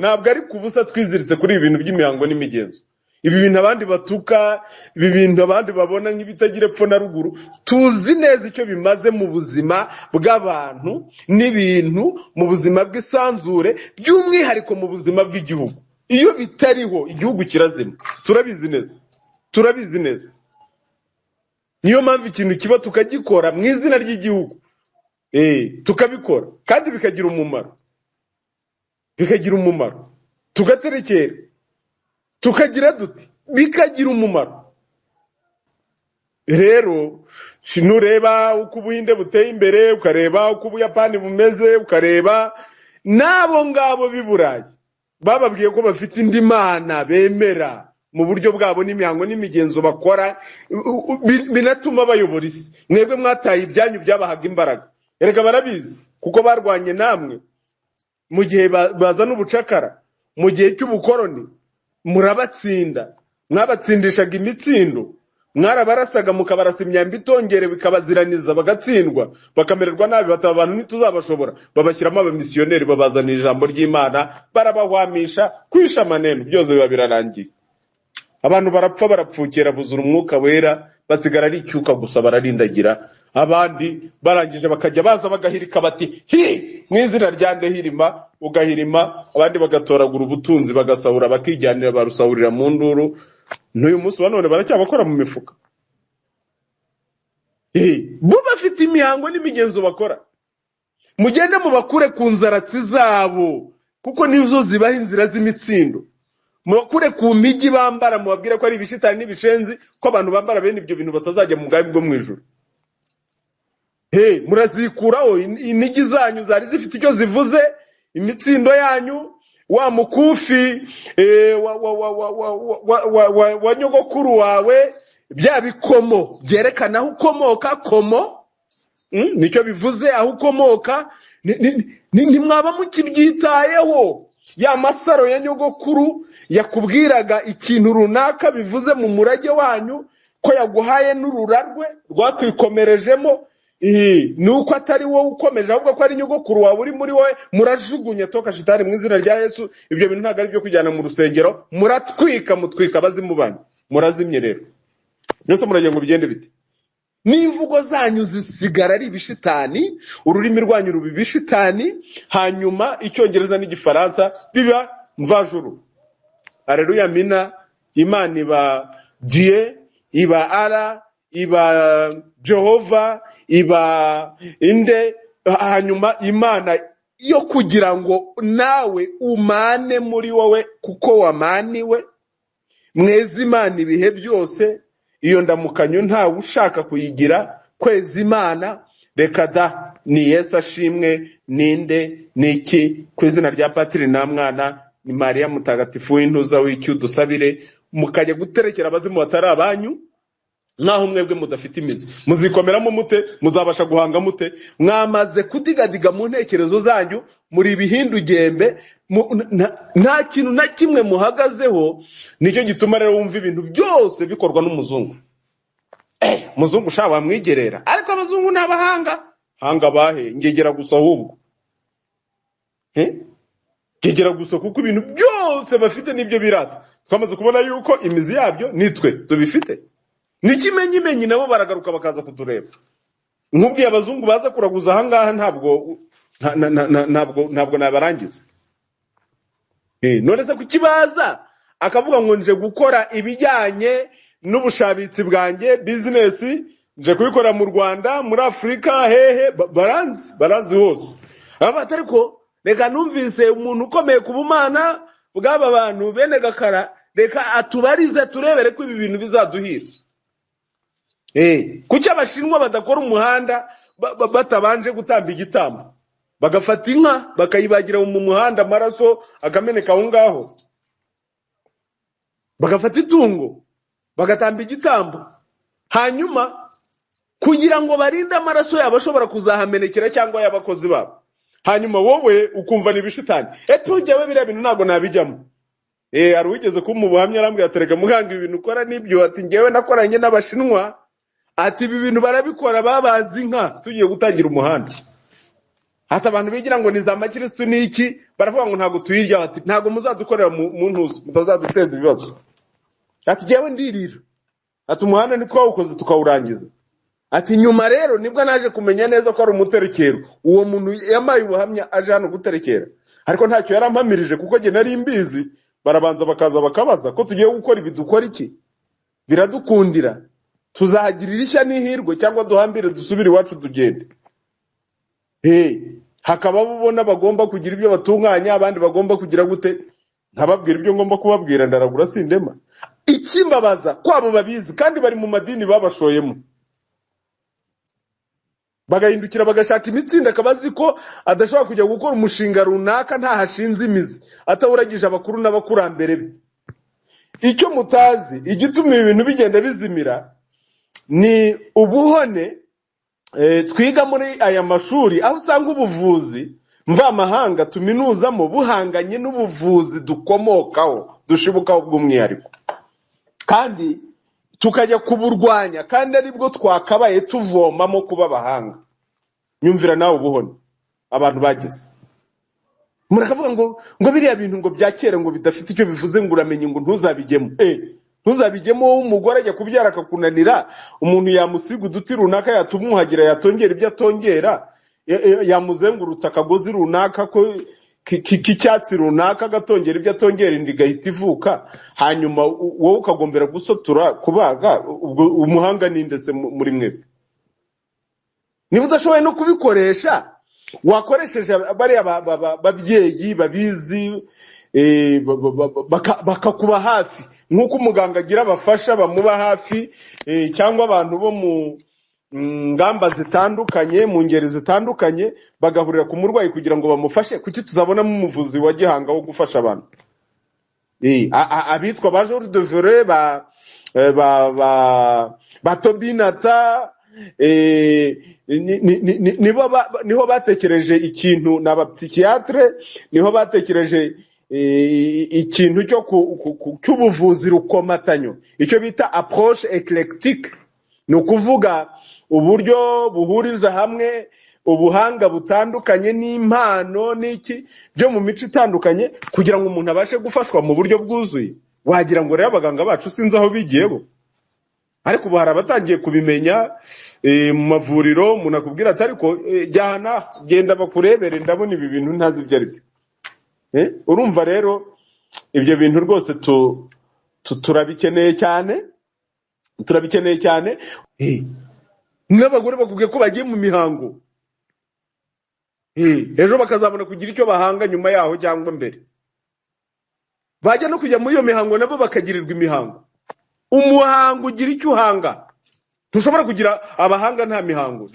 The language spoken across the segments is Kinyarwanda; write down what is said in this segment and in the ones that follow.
Ntabwo ari ku busa twiziritse kuri ibi bintu by'imihango n'imigenzo, ibi bintu abandi batuka, ibi bintu abandi babona nk'ibitagira epfo na ruguru. Tuzi neza icyo bimaze mu buzima bw'abantu n'ibintu, mu buzima bw'isanzure, by'umwihariko mu buzima bw'igihugu. Iyo bitariho, igihugu kirazima. Turabizi neza, turabizi neza. Niyo mpamvu ikintu kiba tukagikora mu izina ry'igihugu, tukabikora kandi bikagira umumaro, bikagira umumaro, tugaterekera, tukagira duti bikagira umumaro. Rero nureba uko Ubuhinde buteye imbere, ukareba uko Ubuyapani bumeze, ukareba n'abo ngabo b'i Burayi bababwiye ko bafite indi mana bemera mu buryo bwabo n'imihango n'imigenzo bakora, binatuma bayobora isi. Mwebwe mwataye ibyanyu byabahaga imbaraga. Erega barabizi, kuko barwanye namwe mu gihe bazana ubucakara, mu gihe cy'ubukoroni murabatsinda. Mwabatsindishaga imitsindo, mwarabarasaga, mukabarasa imyambi itongere, bikabaziraniza, bagatsindwa, bakamererwa nabi. Bataba abantu ntituzabashobora. Babashyiramo abamisiyoneri, babazanira ijambo ry'Imana, barabahwamisha kwisha amaneno, byose biba birarangiye. Abantu barapfa, barapfukera, buzura Umwuka Wera, basigara ari icyuka gusa, bararindagira. Abandi barangije bakajya baza bagahirika bati: "Hi, mu izina rya ndehirima." Ugahirima, abandi bagatoragura ubutunzi, bagasahura, bakijyanira, barusahurira mu nduru. N'uyu munsi wa none baracyabakora mu mifuka. Bo bafite imihango n'imigenzo bakora. Mugende mubakure ku nzaratsi zabo, kuko nizo zibaha inzira z'imitsindo. Mubakure ku mijyi bambara, mubabwire ko ari ibishitani n'ibishenzi, ko abantu bambara bene ibyo bintu batazajya mu bwami bwo mu ijuru. He, murazikuraho inigi zanyu zari zifite icyo zivuze, imitsindo yanyu, wa mukufi wa nyogokuru wawe, bya bikomo byerekana aho ukomoka. Komo, nicyo bivuze aho ukomoka. Ntimwaba mukibyitayeho. Ya masaro ya nyogokuru yakubwiraga ikintu runaka bivuze mu murage wanyu, ko yaguhaye n'ururarwe rwakwikomerejemo, ni uko atari wowe ukomeje, ahubwo ko ari nyogokuru wawe uri muri wowe. Murajugunya, toka shitani mu izina rya Yesu. Ibyo bintu ntabwo ari ibyo kujyana mu rusengero. Muratwika, mutwika abazimu banyu, murazimye. Rero mwese muragira ngo bigende bite? N'imvugo zanyu zisigara ari ibishitani, ururimi rwanyu ruba ibishitani, hanyuma Icyongereza n'Igifaransa biba mvajuru. Aleluya mina. Imana iba Dieu, iba Ara, iba Jehova, iba inde. Hanyuma Imana yo kugira ngo nawe umane muri wowe, kuko wamaniwe mweza Imana ibihe byose. Iyo ndamukanyo ntawe ushaka kuyigira. Kweza Imana, reka da. Ni Yesu ashimwe. Ninde niki ku izina rya Patiri na Mwana ni Mariya Mutagatifu w'intuza w'icyo udusabire. Mukajya guterekera abazimu batari abanyu, nkaho mwebwe mudafite imizi. Muzikomeramo mute? Muzabasha guhanga mute? Mwamaze kudigadiga mu ntekerezo zanyu, muri ibihindugembe, nta kintu na kimwe muhagazeho. Nicyo gituma rero wumva ibintu byose bikorwa n'umuzungu. Muzungu sha wamwigerera, ariko abazungu ni abahanga hanga bahe ngegera gusa ahubwo. Ngegera gusa, kuko ibintu byose bafite nibyo birata. Twamaze kubona yuko imizi yabyo nitwe tubifite. N'ikimenyimenyi nabo baragaruka bakaza kutureba. Nk'ubwiye abazungu baza kuraguza ahangaha, ntabwo ntabwo nabarangiza. None se kuki baza akavuga ngo nje gukora ibijyanye n'ubushabitsi bwanjye, bizinesi, nje kubikora mu Rwanda, muri Afurika, hehe? Baranzi, baranzi hose. Aba ariko reka numvise umuntu ukomeye ku bumana bw'aba bantu bene Gakara, reka atubarize turebere ko ibi bintu bizaduhira. Kuki Abashinwa badakora umuhanda batabanje gutamba igitambo, bagafata inka bakayibagira mu muhanda, amaraso akameneka aho ngaho, bagafata itungo bagatamba igitambo, hanyuma kugira ngo barinde amaraso yabo ashobora kuzahamenekera cyangwa ay'abakozi babo? Hanyuma wowe ukumva ni ibishitani. Eto njyewe biriya bintu ntabwo nabijyamo. Hari uwigeze kumpa ubuhamya, arambwira ati: "Reka muganga, ibi bintu ukora nibyo." Ati: "Njyewe nakoranye n'Abashinwa." Ati: "Ibi bintu barabikora, babazi inka tugiye gutangira umuhanda." Ati abantu bigira ngo ni za makirisitu n'iki, baravuga ngo ntabwo tuyirya. Ati ntabwo muzadukorera mu ntuzi, mutazaduteza ibibazo. Ati jyewe ndirira. Ati umuhanda ntitwawukoze tukawurangiza. Ati nyuma rero nibwo naje kumenya neza ko ari umuterekero. Uwo muntu yamaye ubuhamya aje hano guterekera, ariko ntacyo yarampamirije kuko jye nari mbizi. Barabanza bakaza bakabaza ko tugiye gukora ibi, dukora iki, biradukundira, tuzahagirira ishya n'ihirwe cyangwa duhambire dusubire iwacu tugende. Hey, hakaba abo ubona bagomba kugira ibyo batunganya, abandi bagomba kugira gute, nkababwira ibyo ngomba kubabwira. Ndaragura sindema. Ikimbabaza ko abo babizi kandi bari mu madini babashoyemo, bagahindukira bagashaka imitsindo, akaba azi ko adashobora kujya gukora umushinga runaka ntahashinze imizi, atawuragije abakuru n'abakurambere be. Icyo mutazi, igituma ibi bintu bigenda bizimira, ni ubuhone twiga muri aya mashuri, aho usanga ubuvuzi mvamahanga tuminuzamo buhanganye n'ubuvuzi dukomokaho, dushibukaho bw'umwihariko, kandi tukajya kuburwanya kandi aribwo twakabaye tuvomamo kuba abahanga. Nyumvira nawe ubuhone abantu bagize. Murakavuga ngo biriya bintu ngo bya kera ngo bidafite icyo bivuze, ngo uramenye ngo ntuzabijyemo. Ntuzabijyemo wowe, umugore ajya kubyara akakunanira, umuntu yamusiga uduti runaka, yatumwuhagira, yatongera ibyo atongera, yamuzengurutsa akagozi runaka ko k'icyatsi runaka, agatongera ibyo atongera, inda igahita ivuka, hanyuma wowe ukagombera gusotura, kubaga. Ubwo umuhanga ninde se muri mwebwe? Niba udashoboye no kubikoresha, wakoresheje bariya babyeyi babizi, bakakuba hafi nk'uko umuganga agira abafasha bamuba hafi, cyangwa abantu bo mu ngamba zitandukanye, mu ngeri zitandukanye, bagahurira ku murwayi kugira ngo bamufashe. Kuki tuzabonamo umuvuzi wa gihanga wo gufasha abantu? Abitwa ba Georges Devere, ba Tobinata, nibo niho batekereje ikintu, ni abapsychiatre, niho batekereje ikintu cyo cy'ubuvuzi rukomatanyo, icyo bita approche éclectique. Ni ukuvuga uburyo buhuriza hamwe ubuhanga butandukanye n'impano n'iki byo mu mico itandukanye, kugira ngo umuntu abashe gufashwa mu buryo bwuzuye. Wagira ngo rero abaganga bacu sinzi aho bigiye bo, ariko ubu hari abatangiye kubimenya mu mavuriro. Umuntu akubwira ati ariko jyana, genda bakurebere, ndabona ibi bintu ntazi ibyo ari byo. Urumva rero ibyo bintu rwose turabikeneye cyane, turabikeneye cyane. N'abagore bakubwiye ko bagiye mu mihango, ejo bakazabona kugira icyo bahanga nyuma yaho cyangwa mbere. Bajya no kujya muri iyo mihango nabo bakagirirwa imihango. Umuhango ugira icyo uhanga. Ntushobora kugira abahanga nta mihango.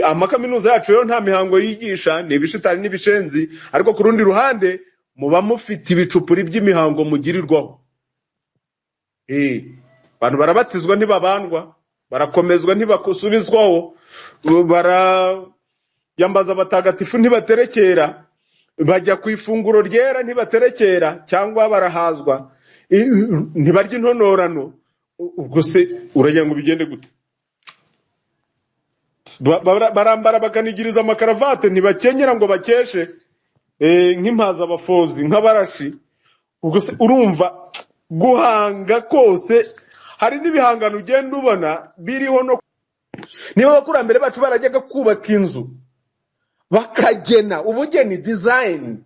Amakaminuza yacu rero nta mihango yigisha, ni ibishitani n'ibishenzi. Ariko ku rundi ruhande muba mufite ibicupuri by'imihango mugirirwaho. Abantu barabatizwa ntibabandwa, barakomezwa ntibakusubizwaho, barayambaza abatagatifu ntibaterekera, bajya ku ifunguro ryera ntibaterekera cyangwa barahazwa, ntibarya intonorano. Ubwo se uragira ngo bigende gute? Barambara bakanigiriza amakaravate, ntibakenyera ngo bakeshe, nk'impazabafozi, nk'abarashi. Ubwo se urumva guhanga kose, hari n'ibihangano ugenda ubona biriho no niba abakurambere bacu barajyaga kubaka inzu bakagena ubugeni, design.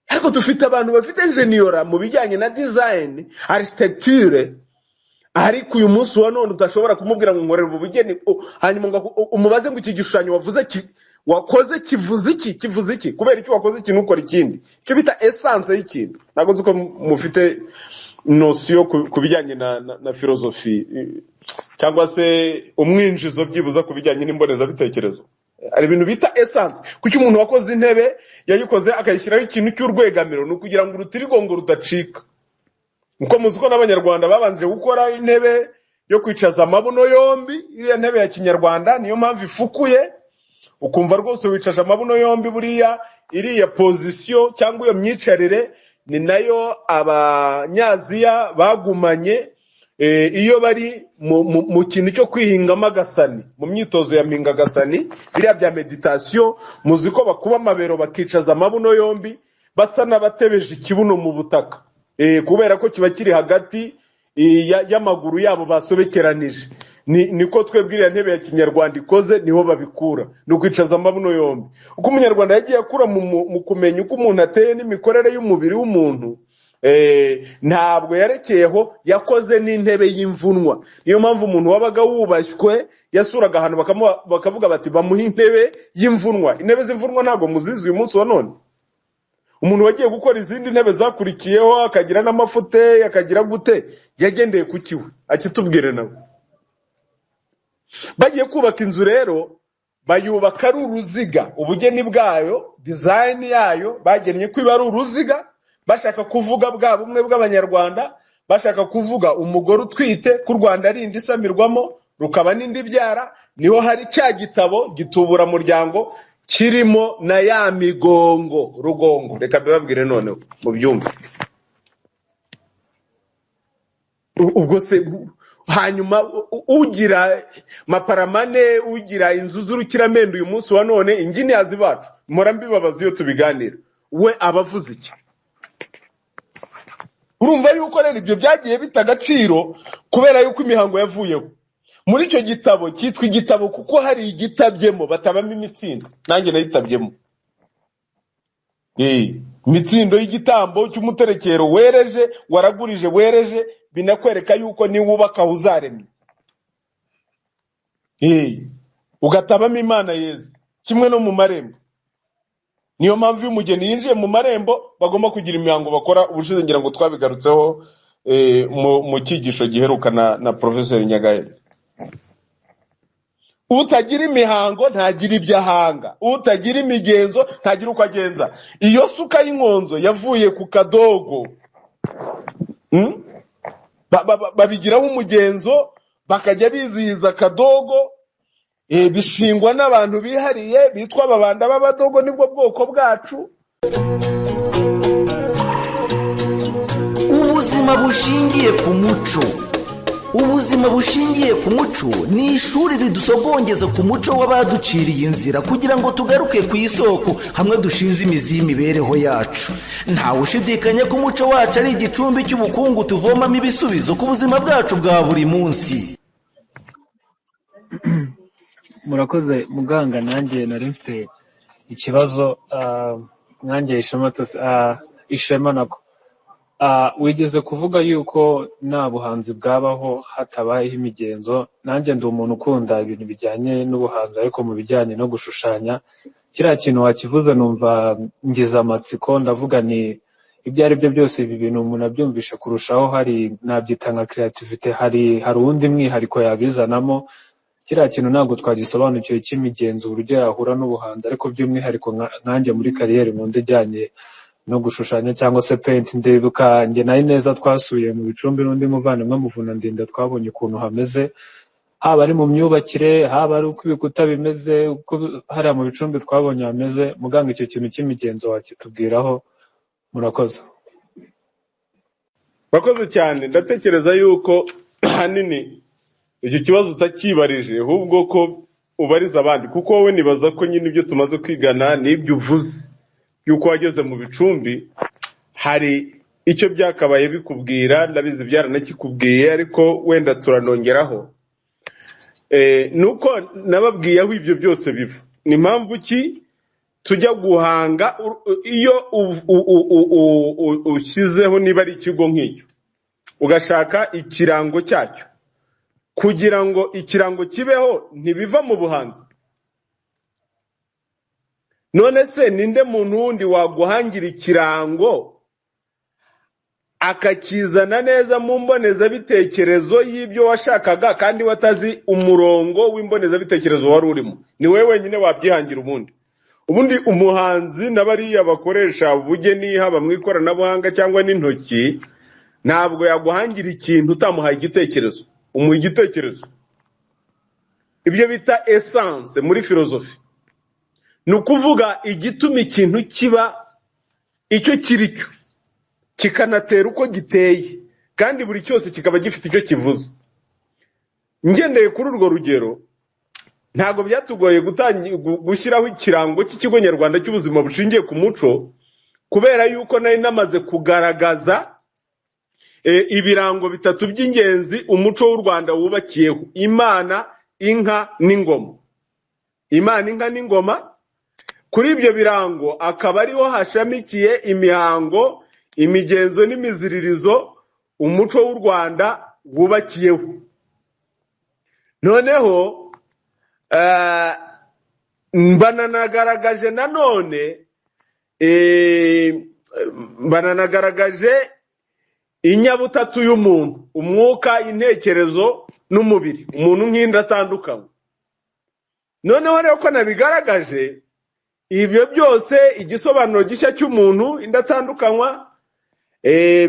Ariko dufite abantu bafite ingéniorat mu bijyanye na design, architecture, ariko uyu munsi wa none udashobora kumubwira ngo nkorera ubu bugeni, hanyuma ngo umubaze ngo iki gishushanyo wavuze wakoze kivuze iki, kivuze iki, kubera icyo wakoze ikintu ukora ikindi, icyo bita essence y'ikintu. Ntabwo nzi ko mufite notion ku bijyanye na philosophie, cyangwa se umwinjizo byibuza ku bijyanye n'imbonezabitekerezo. Hari ibintu bita essence. Kuki umuntu wakoze intebe yayikoze akayishyiraho ikintu cy'urwegamiro? Ni ukugira ngo urutirigongo rudacika. Uko muzi ko n'Abanyarwanda babanje gukora intebe yo kwicaza amabuno yombi, iriya ntebe ya kinyarwanda, niyo mpamvu ifukuye, ukumva rwose wicaje amabuno yombi. Buriya iriya position cyangwa iyo myicarire ni nayo Abanyaziya bagumanye. Iyo bari mu kintu cyo kwihingamo agasani, mu myitozo ya mpingagasani, biriya bya meditasiyo, muzi ko bakuba amabero bakicaza amabuno yombi basa n'abatebeje ikibuno mu butaka, kubera ko kiba kiri hagati y'amaguru yabo basobekeranije. Niko twebwe iriya ntebe ya kinyarwanda ikoze, niho babikura, ni ukwicaza amabuno yombi. Uko umunyarwanda yagiye akura mu kumenya uko umuntu ateye n'imikorere y'umubiri w'umuntu, ntabwo yarekeyeho, yakoze n'intebe y'imvunwa. Niyo mpamvu umuntu wabaga wubashywe yasuraga ahantu bakavuga bati bamuhe intebe y'imvunwa. Intebe z'imvunwa ntabwo muzizi uyu munsi wa none. Umuntu wagiye gukora izindi ntebe zakurikiyeho akagira n'amafute akagira gute, yagendeye ku kiwe akitubwire nawe. Bagiye kubaka inzu rero bayubaka ari uruziga, ubugeni bwayo, design yayo bagennye ko iba ari uruziga, bashaka kuvuga bwa bumwe bw'Abanyarwanda, bashaka kuvuga umugore utwite ko u Rwanda ari indi isamirwamo rukaba n'indi byara. Niho hari cya gitabo gitubura muryango kirimo na ya migongo rugongo. Reka mbibabwire noneho mubyumve. Ubwo se hanyuma ugira maparamane, ugira inzu z'urukiramende uyu munsi wa none, engineers bacu mpora mbibabaza iyo tubiganira, we abavuze iki? Urumva yuko rero ibyo byagiye bita agaciro kubera yuko imihango yavuyeho. Muri icyo gitabo cyitwa igitabo kuko hari igitabyemo batabamo imitsindo, nanjye nayitabyemo. Imitsindo y'igitambo cy'umuterekero wereje, waragurije wereje, binakwereka yuko niwubaka uzaremye. Ugatabamo Imana yeze, kimwe no mu marembo. Niyo mpamvu iyo umugeni yinjiye mu marembo bagomba kugira imihango bakora. Ubushize ngira ngo twabigarutseho mu cyigisho giheruka na Professor Nyagahene. Utagira imihango ntagira ibyo ahanga, utagira imigenzo ntagira uko agenza. Iyo suka y'inkonzo yavuye ku kadogo, babigiraho umugenzo, bakajya bizihiza akadogo. Bishingwa n'abantu bihariye bitwa ababanda b'abadogo, nibwo bwoko bwacu. Ubuzima bushingiye ku muco. Ubuzima bushingiye ku muco ni ishuri ridusogongeza ku muco w'abaduciriye inzira kugira ngo tugaruke ku isoko hamwe dushinze imizi y'imibereho yacu. Ntawe ushidikanya ko umuco wacu ari igicumbi cy'ubukungu tuvomamo ibisubizo ku buzima bwacu bwa buri munsi. Murakoze muganga, nanjye nari mfite ikibazo, nanjye ishema ishema nako. Wigeze kuvuga yuko nta buhanzi bwabaho hatabayeho imigenzo. Nanjye ndi umuntu ukunda ibintu bijyanye n'ubuhanzi, ariko mu bijyanye no gushushanya kiriya kintu wakivuze numva ngize amatsiko, ndavuga ni ibyo ari byo byose ibi bintu umuntu abyumvishe kurushaho, hari nabyita nka creativity, hari uwundi mwihariko yabizanamo. Kiriya kintu ntabwo twagisobanukiwe cy'imigenzo uburyo yahura n'ubuhanzi, ariko by'umwihariko nkanjye muri kariyeri nkunda ijyanye no gushushanya cyangwa se paint. Ndibuka njye nari neza twasuye mu bicumbi n'undi muvandimwe Muvunandinda, twabonye ukuntu hameze, haba ari mu myubakire, haba ari uko ibikuta bimeze, uko hariya mu bicumbi twabonye hameze. Muganga, icyo kintu cy'imigenzo wakitubwiraho? Murakoze. Murakoze cyane. Ndatekereza yuko ahanini icyo kibazo utakibarije, ahubwo ko ubariza abandi, kuko wowe nibaza ko nyine ibyo tumaze kwigana n'ibyo uvuze yuko wageze mu bicumbi hari icyo byakabaye bikubwira, ndabizi byaranakikubwiye, ariko wenda turanongeraho. Nuko nababwiye aho ibyo byose biva. Ni mpamvu ki tujya guhanga? Iyo ushyizeho niba ari ikigo nk'icyo, ugashaka ikirango cyacyo, kugira ngo ikirango kibeho ntibiva mu buhanzi. None se ninde muntu wundi waguhangira ikirango akakizana neza mu mbonezabitekerezo y'ibyo washakaga, kandi watazi umurongo w'imbonezabitekerezo wari urimo? Ni wowe wenyine wabyihangira. Ubundi umuhanzi n'abariya bakoresha ubugeni, haba mu ikoranabuhanga cyangwa n'intoki, ntabwo yaguhangira ikintu utamuhaye igitekerezo. Umuha igitekerezo, ibyo bita essence muri filozofi, ni ukuvuga igituma ikintu kiba icyo kiri cyo, kikanatera uko giteye, Kandi buri cyose kikaba gifite icyo kivuze. Ngendeye kuri urwo rugero, ntabwo byatugoye gushyiraho ikirango cy'Ikigo Nyarwanda cy'Ubuzima Bushingiye ku Muco, kubera yuko nari namaze kugaragaza ibirango bitatu by'ingenzi umuco w'u Rwanda wubakiyeho: Imana, inka n'ingoma. Imana, inka n'ingoma. Kuri ibyo birango akaba ariho hashamikiye imihango, imigenzo n'imiziririzo umuco w'u Rwanda wubakiyeho. Noneho bananagaragaje nanone bananagaragaje inyabutatu y'umuntu: umwuka, intekerezo n'umubiri, umuntu nk'indatandukanywa. Noneho rero ko nabigaragaje ibyo byose, igisobanuro gishya cy'umuntu indatandukanywa,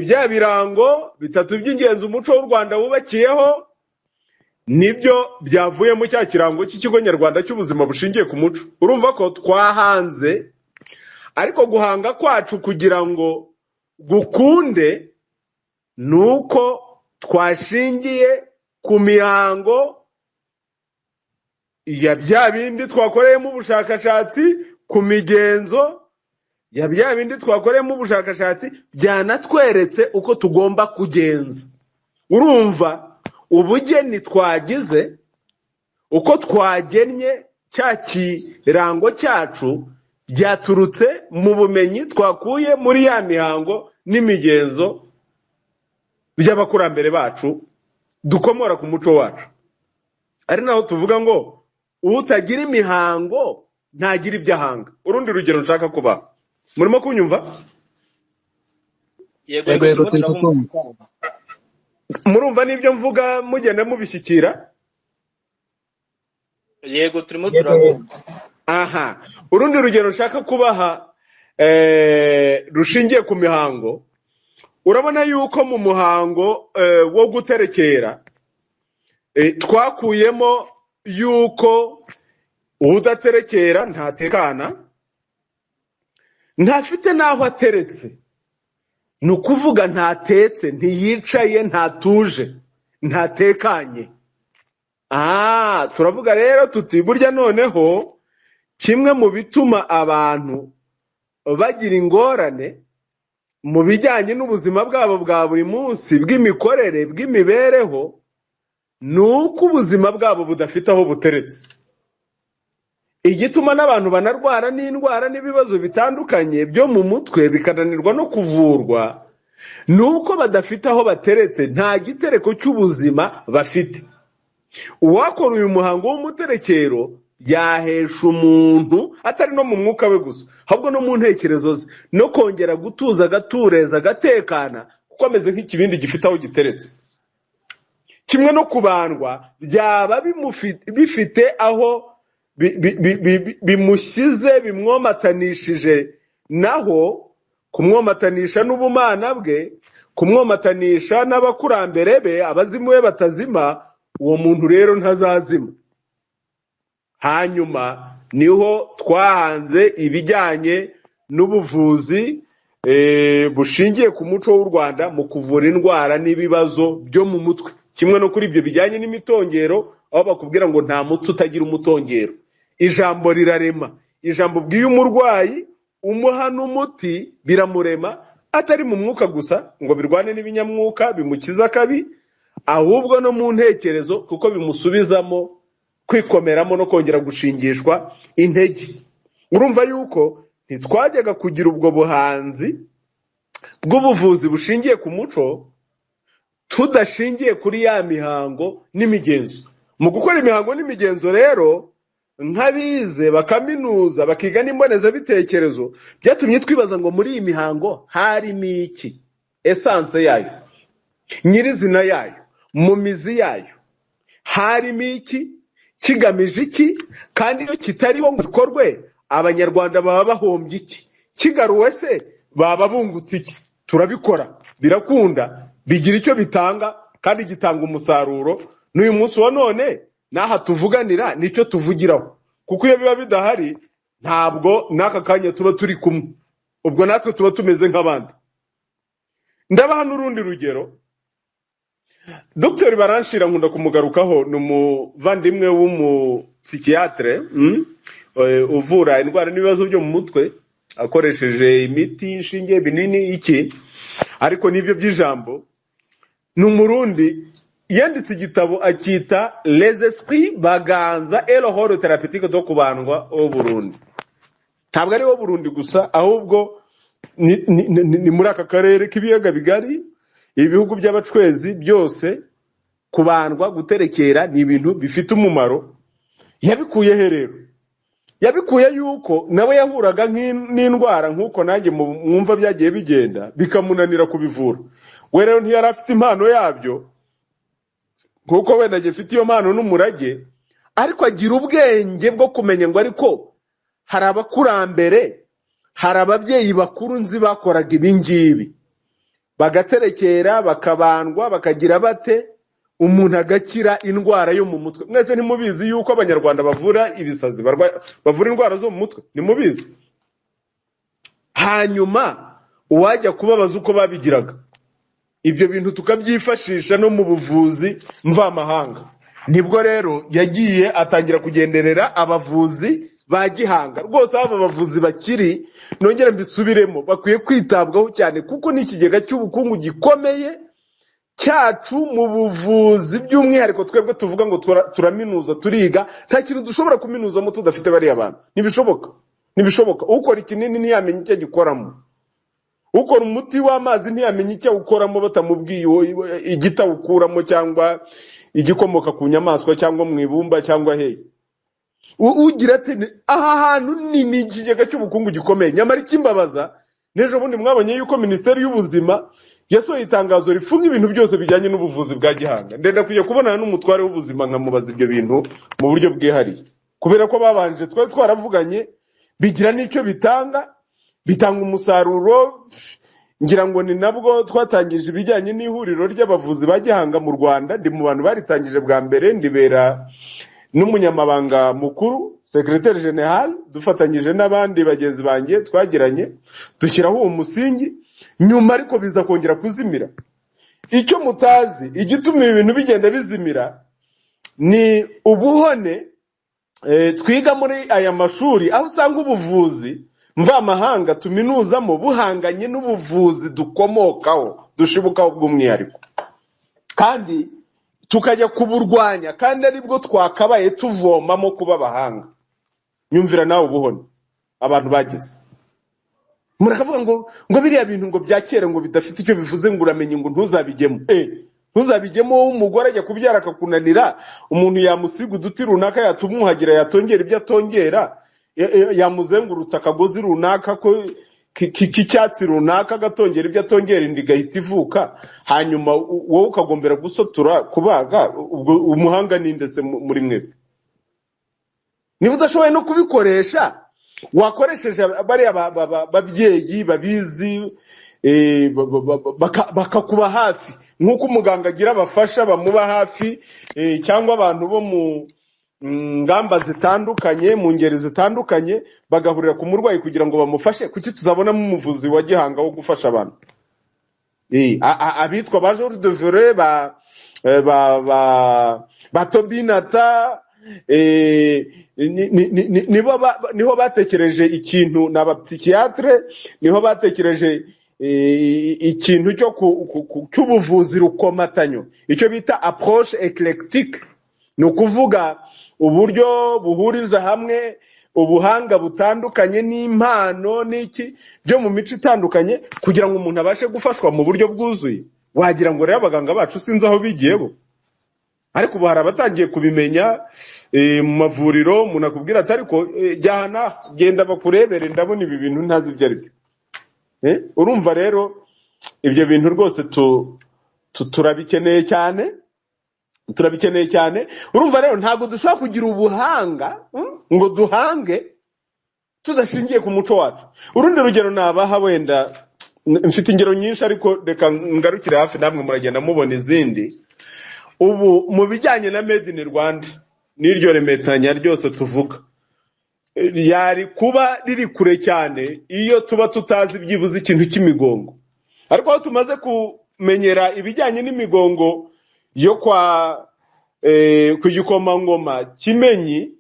bya birango bitatu by'ingenzi umuco w'u Rwanda wubakiyeho, nibyo byavuyemo cya kirango cy'Ikigo Nyarwanda cy'Ubuzima Bushingiye ku Muco. Urumva ko twahanze, ariko guhanga kwacu kugira ngo gukunde ni uko twashingiye ku mihango ya bya bindi twakoreyemo ubushakashatsi, ku migenzo ya bya bindi twakoreyemo ubushakashatsi, byanatweretse uko tugomba kugenza. Urumva ubugeni twagize, uko twagennye cya kirango cyacu, byaturutse mu bumenyi twakuye muri ya mihango n'imigenzo by'abakurambere bacu dukomora ku muco wacu, ari naho tuvuga ngo utagira imihango ntagira ibyo ahanga. Urundi rugero nshaka kubaha, murimo kunyumva? Yego. Yego. Yego. Yego. Turimo Turi turabumva. kukumva. Murumva n'ibyo mvuga mugenda mubishyikira? Yego, turimo Yego. turabumva. Aha, urundi rugero nshaka kubaha rushingiye ku mihango. Urabona yuko mu muhango wo guterekera twakuyemo yuko udaterekera ntatekana, ntafite n'aho ateretse, ni ukuvuga ntatetse, ntiyicaye, ntatuje, ntatekanye. Turavuga rero tuti burya noneho kimwe mu bituma abantu bagira ingorane mu bijyanye n'ubuzima bwabo bwa buri munsi, bw'imikorere, bw'imibereho, ni uko ubuzima bwabo budafite aho buteretse. Igituma n'abantu banarwara n'indwara n'ibibazo bitandukanye byo mu mutwe bikananirwa no kuvurwa ni uko badafite aho bateretse, nta gitereko cy'ubuzima bafite. Uwakora uyu muhango w'umuterekero yahesha umuntu, atari no mu mwuka we gusa, ahubwo no mu ntekerezo ze, no kongera gutuza, agatureza, agatekana, kuko ameze nk'ikibindi gifite aho giteretse. Kimwe no kubandwa, byaba bifite aho bimushyize, bimwomatanishije, naho kumwomatanisha n'ubumana bwe, kumwomatanisha n'abakurambere be, abazimu be batazima, uwo muntu rero ntazazima. Hanyuma niho twahanze ibijyanye n'ubuvuzi bushingiye ku muco w'u Rwanda mu kuvura indwara n'ibibazo byo mu mutwe, kimwe no kuri ibyo bijyanye n'imitongero, aho bakubwira ngo nta muti utagira umutongero. Ijambo rirarema. Ijambo ubwiye umurwayi umuha n'umuti biramurema, atari mu mwuka gusa ngo birwane n'ibinyamwuka bimukiza akabi, ahubwo no mu ntekerezo, kuko bimusubizamo kwikomeramo no kongera gushingishwa intege. Urumva yuko ntitwajyaga kugira ubwo buhanzi bw'ubuvuzi bushingiye ku muco tudashingiye kuri ya mihango n'imigenzo. Mu gukora imihango n'imigenzo rero, nk'abize bakaminuza, bakiga n'imbonezabitekerezo, byatumye twibaza ngo muri iyi mihango harimo iki? Essence yayo, nyirizina yayo, mu mizi yayo harimo iki? Kigamije iki? Kandi iyo kitariho ngo gikorwe, Abanyarwanda baba bahombye iki? Kigaruwe se baba bungutse iki? Turabikora, birakunda, bigira icyo bitanga kandi gitanga umusaruro. N'uyu munsi wa none n'aha tuvuganira nicyo tuvugiraho, kuko iyo biba bidahari ntabwo n'aka kanya tuba turi kumwe, ubwo natwe tuba tumeze nk'abandi. Ndabaha n'urundi rugero. Dr Baranshira nkunda kumugarukaho, ni umuvandimwe w'umupsychiatre, uvura indwara n'ibibazo byo mu mutwe akoresheje imiti, inshinge, ibinini, iki, ariko n'ibyo by'ijambo. Ni Umurundi, yanditse igitabo akita "Les Esprits Baganza et le rôle thérapeutique de Kubandwa au Burundi". Ntabwo ari wo Burundi gusa, ahubwo ni muri aka karere k'ibiyaga bigari, ibihugu by'abacwezi byose. Kubandwa, guterekera ni ibintu bifite umumaro. Yabikuye he rero? Yabikuye yuko nawe yahuraga n'indwara nk'uko nanjye mwumva byagiye bigenda bikamunanira kubivura. We rero ntiyari afite impano yabyo nk'uko wenda agifite iyo mpano n'umurage, ariko agira ubwenge bwo kumenya ngo ariko hari abakurambere, hari ababyeyi bakuru nzi bakoraga ibi ngibi, bagaterekera, bakabandwa, bakagira bate, umuntu agakira indwara yo mu mutwe. Mwese ntimubizi yuko Abanyarwanda bavura ibisazi, bavura indwara zo mu mutwe? Ntimubizi? Hanyuma uwajya kubabaza uko babigiraga, ibyo bintu tukabyifashisha no mu buvuzi mvamahanga. Nibwo rero yagiye atangira kugenderera abavuzi ba gihanga. Rwose aba bavuzi bakiri, nongere mbisubiremo, bakwiye kwitabwaho cyane, kuko ni ikigega cy'ubukungu gikomeye cyacu mu buvuzi. By'umwihariko twebwe tuvuga ngo turaminuza, turiga, nta kintu dushobora kuminuzamo tudafite bariya bantu. Ntibishoboka, ntibishoboka. Ukora ikinini ntiyamenya icyo agikoramo, ukora umuti w'amazi ntiyamenya icyo awukoramo batamubwiye igiti awukuramo, cyangwa igikomoka ku nyamaswa, cyangwa mu ibumba, cyangwa hehe. Ugira ati aha hantu ni ikigega cy'ubukungu gikomeye. Nyamara ikimbabaza, n'ejo bundi mwabonye yuko Minisiteri y'Ubuzima yasohoye itangazo rifunga ibintu byose bijyanye n'ubuvuzi bwa gihanga. Ndenda kujya kubonana n'umutware w'ubuzima nkamubaza ibyo bintu mu buryo bwihariye, kubera ko babanje twari twaravuganye, bigira n'icyo bitanga, bitanga umusaruro. Ngira ngo ni nabwo twatangije ibijyanye n'ihuriro ry'abavuzi ba gihanga mu Rwanda. Ndi mu bantu baritangije bwa mbere, ndibera n'umunyamabanga mukuru, secrétaire général, dufatanyije n'abandi bagenzi banjye twagiranye, dushyiraho uwo musingi. Nyuma ariko biza kongera kuzimira. Icyo mutazi, igituma ibi bintu bigenda bizimira, ni ubuhone twiga muri aya mashuri, aho usanga ubuvuzi mvamahanga tuminuzamo buhanganye n'ubuvuzi dukomokaho, dushibukaho bw'umwihariko, kandi tukajya kuburwanya kandi aribwo twakabaye tuvomamo kuba abahanga. Nyumvira nawe ubuhone abantu bagize. Murakavuga ngo biriya bintu ngo bya kera, ngo bidafite icyo bivuze, ngo uramenye ngo ntuzabijyemo. Ntuzabijyemo wowe, umugore ajya kubyara akakunanira, umuntu yamusiga uduti runaka, yatumwuhagira, yatongera ibyo atongera, yamuzengurutsa akagozi runaka ko k'icyatsi runaka, agatongera ibyo atongera, inda igahita ivuka, hanyuma wowe ukagombera gusotura, kubaga. Ubwo umuhanga ninde se muri mwebwe? Niba udashoboye no kubikoresha, wakoresheje bariya babyeyi babizi, bakakuba hafi nk'uko umuganga agira abafasha bamuba hafi, cyangwa abantu bo mu ngamba zitandukanye, mu ngeri zitandukanye, bagahurira ku murwayi kugira ngo bamufashe. Kuki tuzabonamo umuvuzi wa gihanga wo gufasha abantu? Abitwa ba Georges Devere, ba Tobinata, nibo niho batekereje ikintu, ni abapsychiatre, niho batekereje ikintu cyo cy'ubuvuzi rukomatanyo, icyo bita approche éclectique. Ni ukuvuga uburyo buhuriza hamwe ubuhanga butandukanye n'impano n'iki byo mu mico itandukanye, kugira ngo umuntu abashe gufashwa mu buryo bwuzuye. Wagira ngo rero abaganga bacu sinzi aho bigiye bo, ariko ubu hari abatangiye kubimenya mu mavuriro. Umuntu akubwira ati ariko jyana, genda bakurebere, ndabona ibi bintu ntazi ibyo ari byo. Urumva rero ibyo bintu rwose turabikeneye cyane, turabikeneye cyane. Urumva rero ntabwo dushobora kugira ubuhanga, ngo duhange tudashingiye ku muco wacu. Urundi rugero nabaha, wenda mfite ingero nyinshi, ariko reka ngarukire hafi, namwe muragenda mubona izindi. Ubu mu bijyanye na Made in Rwanda n'iryo remetanya ryose tuvuga, yari kuba riri kure cyane iyo tuba tutazi byibuze ikintu cy'imigongo. Ariko aho tumaze kumenyera ibijyanye n'imigongo yo kwa ku gikomangoma Kimenyi,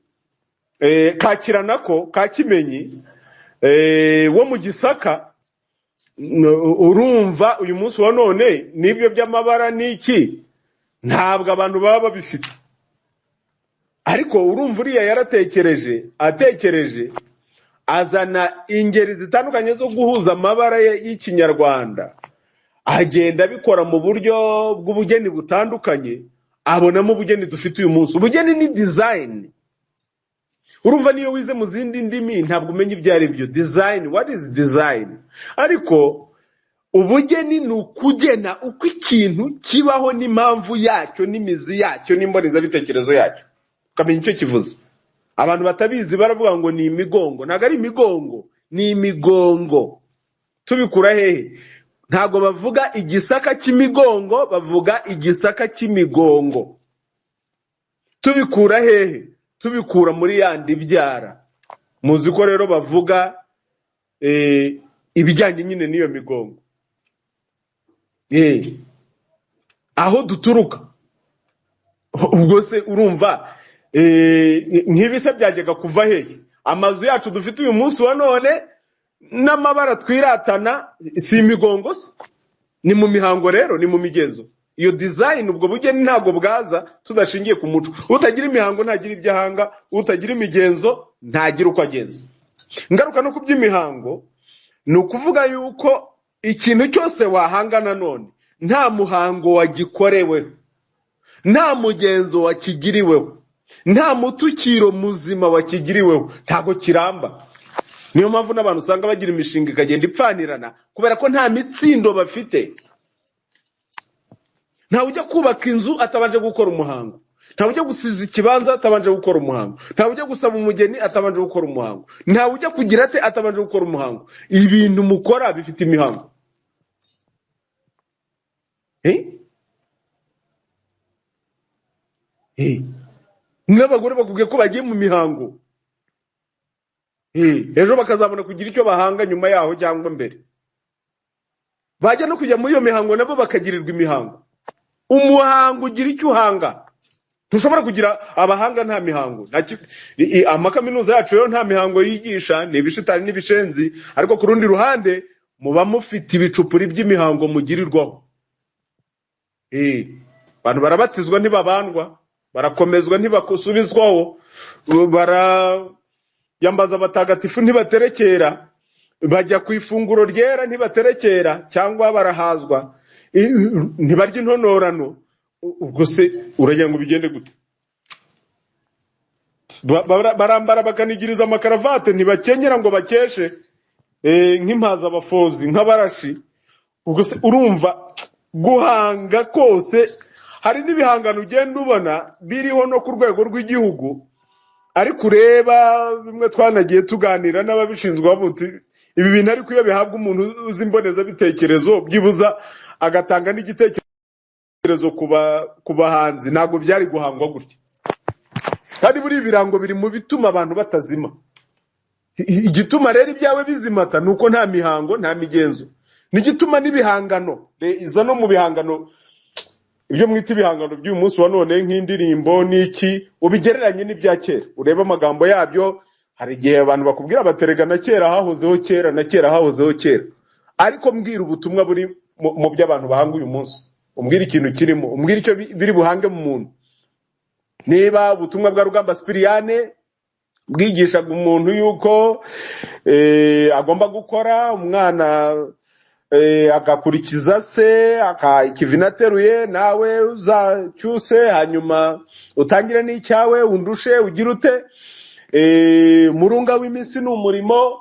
Kakiranako ka Kimenyi, wo mu Gisaka. Urumva uyu munsi wa none n'ibyo by'amabara n'iki ntabwo abantu baba babifite, ariko urumva uriya yaratekereje, atekereje azana ingeri zitandukanye zo guhuza amabara y'ikinyarwanda, agenda abikora mu buryo bw'ubugeni butandukanye, abonamo ubugeni dufite uyu munsi. Ubugeni ni design. Urumva niyo wize mu zindi ndimi ntabwo umenya ibyo ari byo. Design, what is design? Ariko ubugeni ni ukugena uko ikintu kibaho n'impamvu yacyo n'imizi yacyo n'imbonezabitekerezo yacyo, ukamenya icyo kivuze. Abantu batabizi baravuga ngo ni imigongo. Ntabwo ari imigongo, ni imigongo. Tubikura hehe? Ntabwo bavuga igisaka cy'imigongo, bavuga igisaka cy'imigongo. Tubikura hehe? Tubikura muri yandi byara. Muzi ko rero bavuga ibijyanye nyine n'iyo migongo, aho duturuka. Ubwo se urumva nk'ibise byajyaga kuva hehe? Amazu yacu dufite uyu munsi wa none n'amabara twiratana si imigongo se? Ni mu mihango rero, ni mu migenzo. Iyo design, ubwo bugeni ntabwo bwaza tudashingiye ku muco. Utagira imihango ntagira ibyo ahanga, utagira imigenzo ntagira uko agenza. Ngaruka no ku by'imihango, ni ukuvuga yuko ikintu cyose wahanga nanone nta muhango wagikoreweho, nta mugenzo wakigiriweho, nta mutukiro muzima wakigiriweho, ntabwo kiramba. Niyo mpamvu n'abantu usanga bagira imishinga ikagenda ipfanirana, kubera ko nta mitsindo bafite. Ntawe ujya kubaka inzu atabanje gukora umuhango, ntawe ujya gusiza ikibanza atabanje gukora umuhango, ntawe ujya gusaba umugeni atabanje gukora umuhango, ntawe ujya kugira ate atabanje gukora umuhango. Ibintu mukora bifite imihango. Eh? Eh. N'abagore bakubwiye ko bagiye mu mihango, ejo bakazabona kugira icyo bahanga nyuma yaho cyangwa mbere. Bajya no kujya muri iyo mihango nabo bakagirirwa imihango. Umuhango ugira icyo uhanga. Ntushobora kugira abahanga nta mihango. Amakaminuza yacu rero nta mihango yigisha, ni ibishitani n'ibishenzi, ariko ku rundi ruhande muba mufite ibicupuri by'imihango mugirirwaho. Abantu barabatizwa ntibabandwa, barakomezwa ntibakusubizwaho, barayambaza abatagatifu ntibaterekera, bajya ku ifunguro ryera ntibaterekera cyangwa barahazwa, ntibarya intonorano. Ubwo se uragira ngo bigende gute? Barambara bakanigiriza amakaravate, ntibakenyera ngo bakeshe, nk'impazabafozi, nk'abarashi. Ubwo se urumva guhanga kose, hari n'ibihangano ugenda ubona biriho no ku rwego rw'igihugu, ariko ureba bimwe twanagiye tuganira n'ababishinzwe bavuga uti ibi bintu ariko iyo bihabwa umuntu uzi imbonezabitekerezo byibuza agatanga n'igitekerezo ku bahanzi, ntabwo byari guhangwa gutya. Kandi buri ibirango biri mu bituma abantu batazima. Igituma rero ibyawe bizimata ni uko nta mihango, nta migenzo. N'igituma n'ibihangano, iza no mu bihangano, ibyo mwita ibihangano by'uyu munsi wa none nk'indirimbo n'iki, ubigereranye n'ibya kera, urebe amagambo yabyo. Hari igihe abantu bakubwira baterega na kera hahozeho kera, na kera hahozeho kera, ariko mbwira ubutumwa buri mu byo abantu bahanga uyu munsi, umbwire ikintu kirimo, umbwire icyo biri buhange mu muntu. Niba ubutumwa bwa Rugamba Sipiriyane bwigishaga umuntu yuko agomba gukora, umwana agakurikiza se, ikivina ateruye, nawe uzacyuse, hanyuma utangire n'icyawe, undushe, ugire ute, murunga w'iminsi ni umurimo.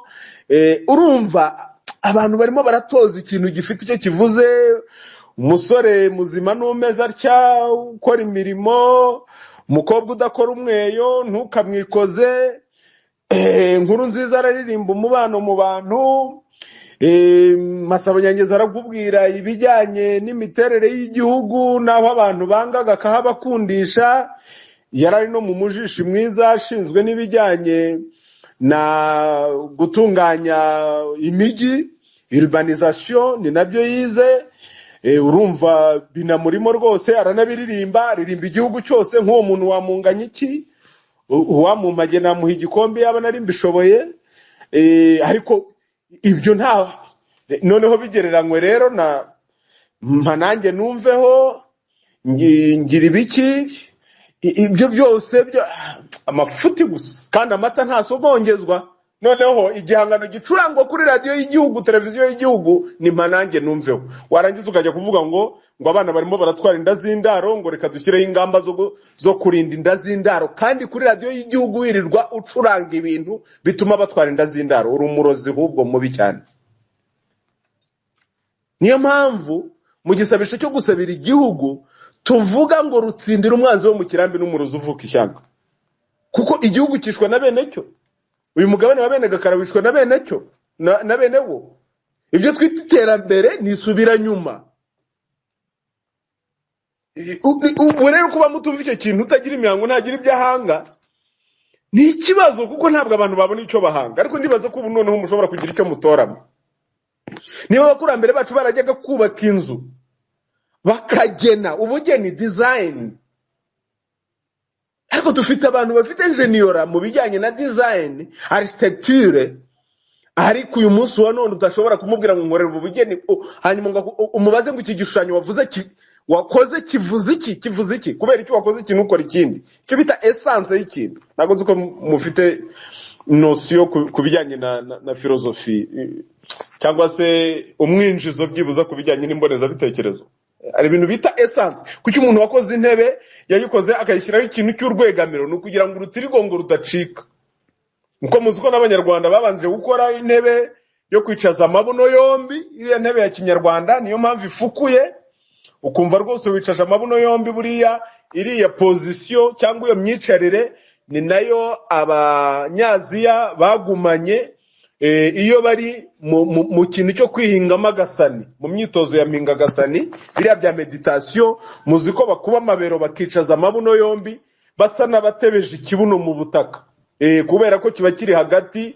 Urumva abantu barimo baratoza ikintu gifite icyo kivuze. Umusore muzima n'umeze atya ukora imirimo, umukobwa udakora umweyo ntukamwikoze. Inkuru nziza araririmba umubano mu bantu. Masabo Nyangezi arakubwira ibijyanye n'imiterere y'igihugu n'aho abantu bangaga akahabakundisha. Yari ari no mu mujishi mwiza ashinzwe n'ibijyanye na gutunganya imijyi, urbanisation, ni nabyo yize. Urumva binamurimo rwose, aranabiririmba, aririmba igihugu cyose. Nk'uwo muntu wamunganya iki? Uwamumage namuha igikombe yaba nari mbishoboye. Ariko ibyo nta noneho bigereranywe rero na mpa nanjye numveho ngira ibiki, ibyo byose byo amafuti gusa, kandi amata ntasogongezwa. Noneho igihangano gicurangwa kuri radiyo y'igihugu, televiziyo y'igihugu, ni mpa nanjye numveho. Warangiza ukajya kuvuga ngo abana barimo baratwara inda z'indaro, ngo reka dushyireho ingamba zo kurinda inda z'indaro, kandi kuri radiyo y'igihugu wirirwa ucuranga ibintu bituma batwara inda z'indaro. Uri umurozi ahubwo mubi cyane. Niyo mpamvu mu gisabisho cyo gusabira igihugu tuvuga ngo rutsindira umwanzi wo mu kirambi n'umurozi uvuka ishyanga, kuko igihugu cyishwe na bene cyo. Uyu mugabane wa bene Gakara wishwe na bene cyo, na bene wo. Ibyo twita iterambere ni isubiranyuma. Ubu rero kuba mutumva icyo kintu, utagira imihango ntagira ibyo ahanga, ni ikibazo, kuko ntabwo abantu babona icyo bahanga. Ariko ndibaza ko ubu noneho mushobora kugira icyo mutoramo. Niba abakurambere bacu barajyaga kubaka inzu bakagena ubugeni, design, ariko dufite abantu bafite ingéniorat mu bijyanye na design, architecture, ariko uyu munsi wa none udashobora kumubwira ngo nkorera ubu bugeni, hanyuma ngo umubaze ngo iki gishushanyo wavuze wakoze kivuze iki, kivuze iki, kubera icyo wakoze ikintu ukora ikindi, icyo bita essence y'ikintu. Ntabwo nzi ko mufite notion ku bijyanye na philosophie, cyangwa se umwinjizo byibuza ku bijyanye n'imbonezabitekerezo. Hari ibintu bita essence. Kuki umuntu wakoze intebe yayikoze akayishyiraho ikintu cy'urwegamiro? Ni ukugira ngo urutirigongo rudacika. Nkuko muzi ko n'Abanyarwanda babanje gukora intebe yo kwicaza amabuno yombi, iriya ntebe ya kinyarwanda, niyo mpamvu ifukuye, ukumva rwose wicaje amabuno yombi. Buriya iriya position cyangwa iyo myicarire ni nayo Abanyaziya bagumanye, iyo bari mu kintu cyo kwihingamo agasani, mu myitozo ya mpingagasani, biriya bya méditation. Muzi ko bakuba amabero bakicaza amabuno yombi, basa n'abatebeje ikibuno mu butaka, kubera ko kiba kiri hagati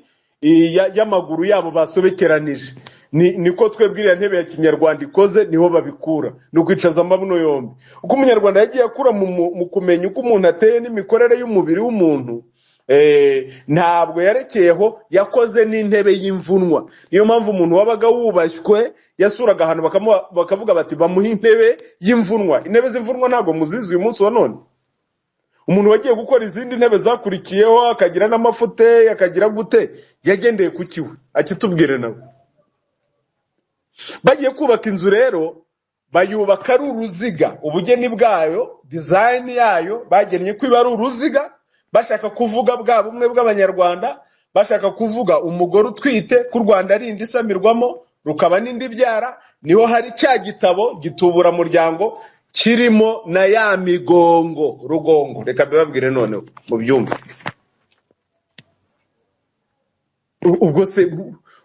y'amaguru yabo basobekeranije. Niko twebwe iriya ntebe ya kinyarwanda ikoze, niho babikura, ni ukwicaza amabuno yombi. Uko Umunyarwanda yagiye akura mu kumenya uko umuntu ateye n'imikorere y'umubiri w'umuntu, ntabwo yarekeyeho, yakoze n'intebe y'imvunwa. Niyo mpamvu umuntu wabaga wubashywe yasuraga ahantu bakavuga bati bamuhe intebe y'imvunwa. Intebe z'imvunwa ntabwo muzizi uyu munsi wa none. Umuntu wagiye gukora izindi ntebe zakurikiyeho, akagira n'amafute, akagira gute, yagendeye ku kiwe akitubwire nawe. Bagiye kubaka inzu rero, bayubaka ari uruziga. Ubugeni bwayo, design yayo, bagennye ko iba ari uruziga, bashaka kuvuga bwa bumwe bw'Abanyarwanda, bashaka kuvuga umugore utwite, ko u Rwanda ari indi isamirwamo rukaba n'indi ibyara. Niho hari cya gitabo gituburamuryango kirimo na ya migongo rugongo. Reka mbibabwire noneho mubyumve. Ubwo se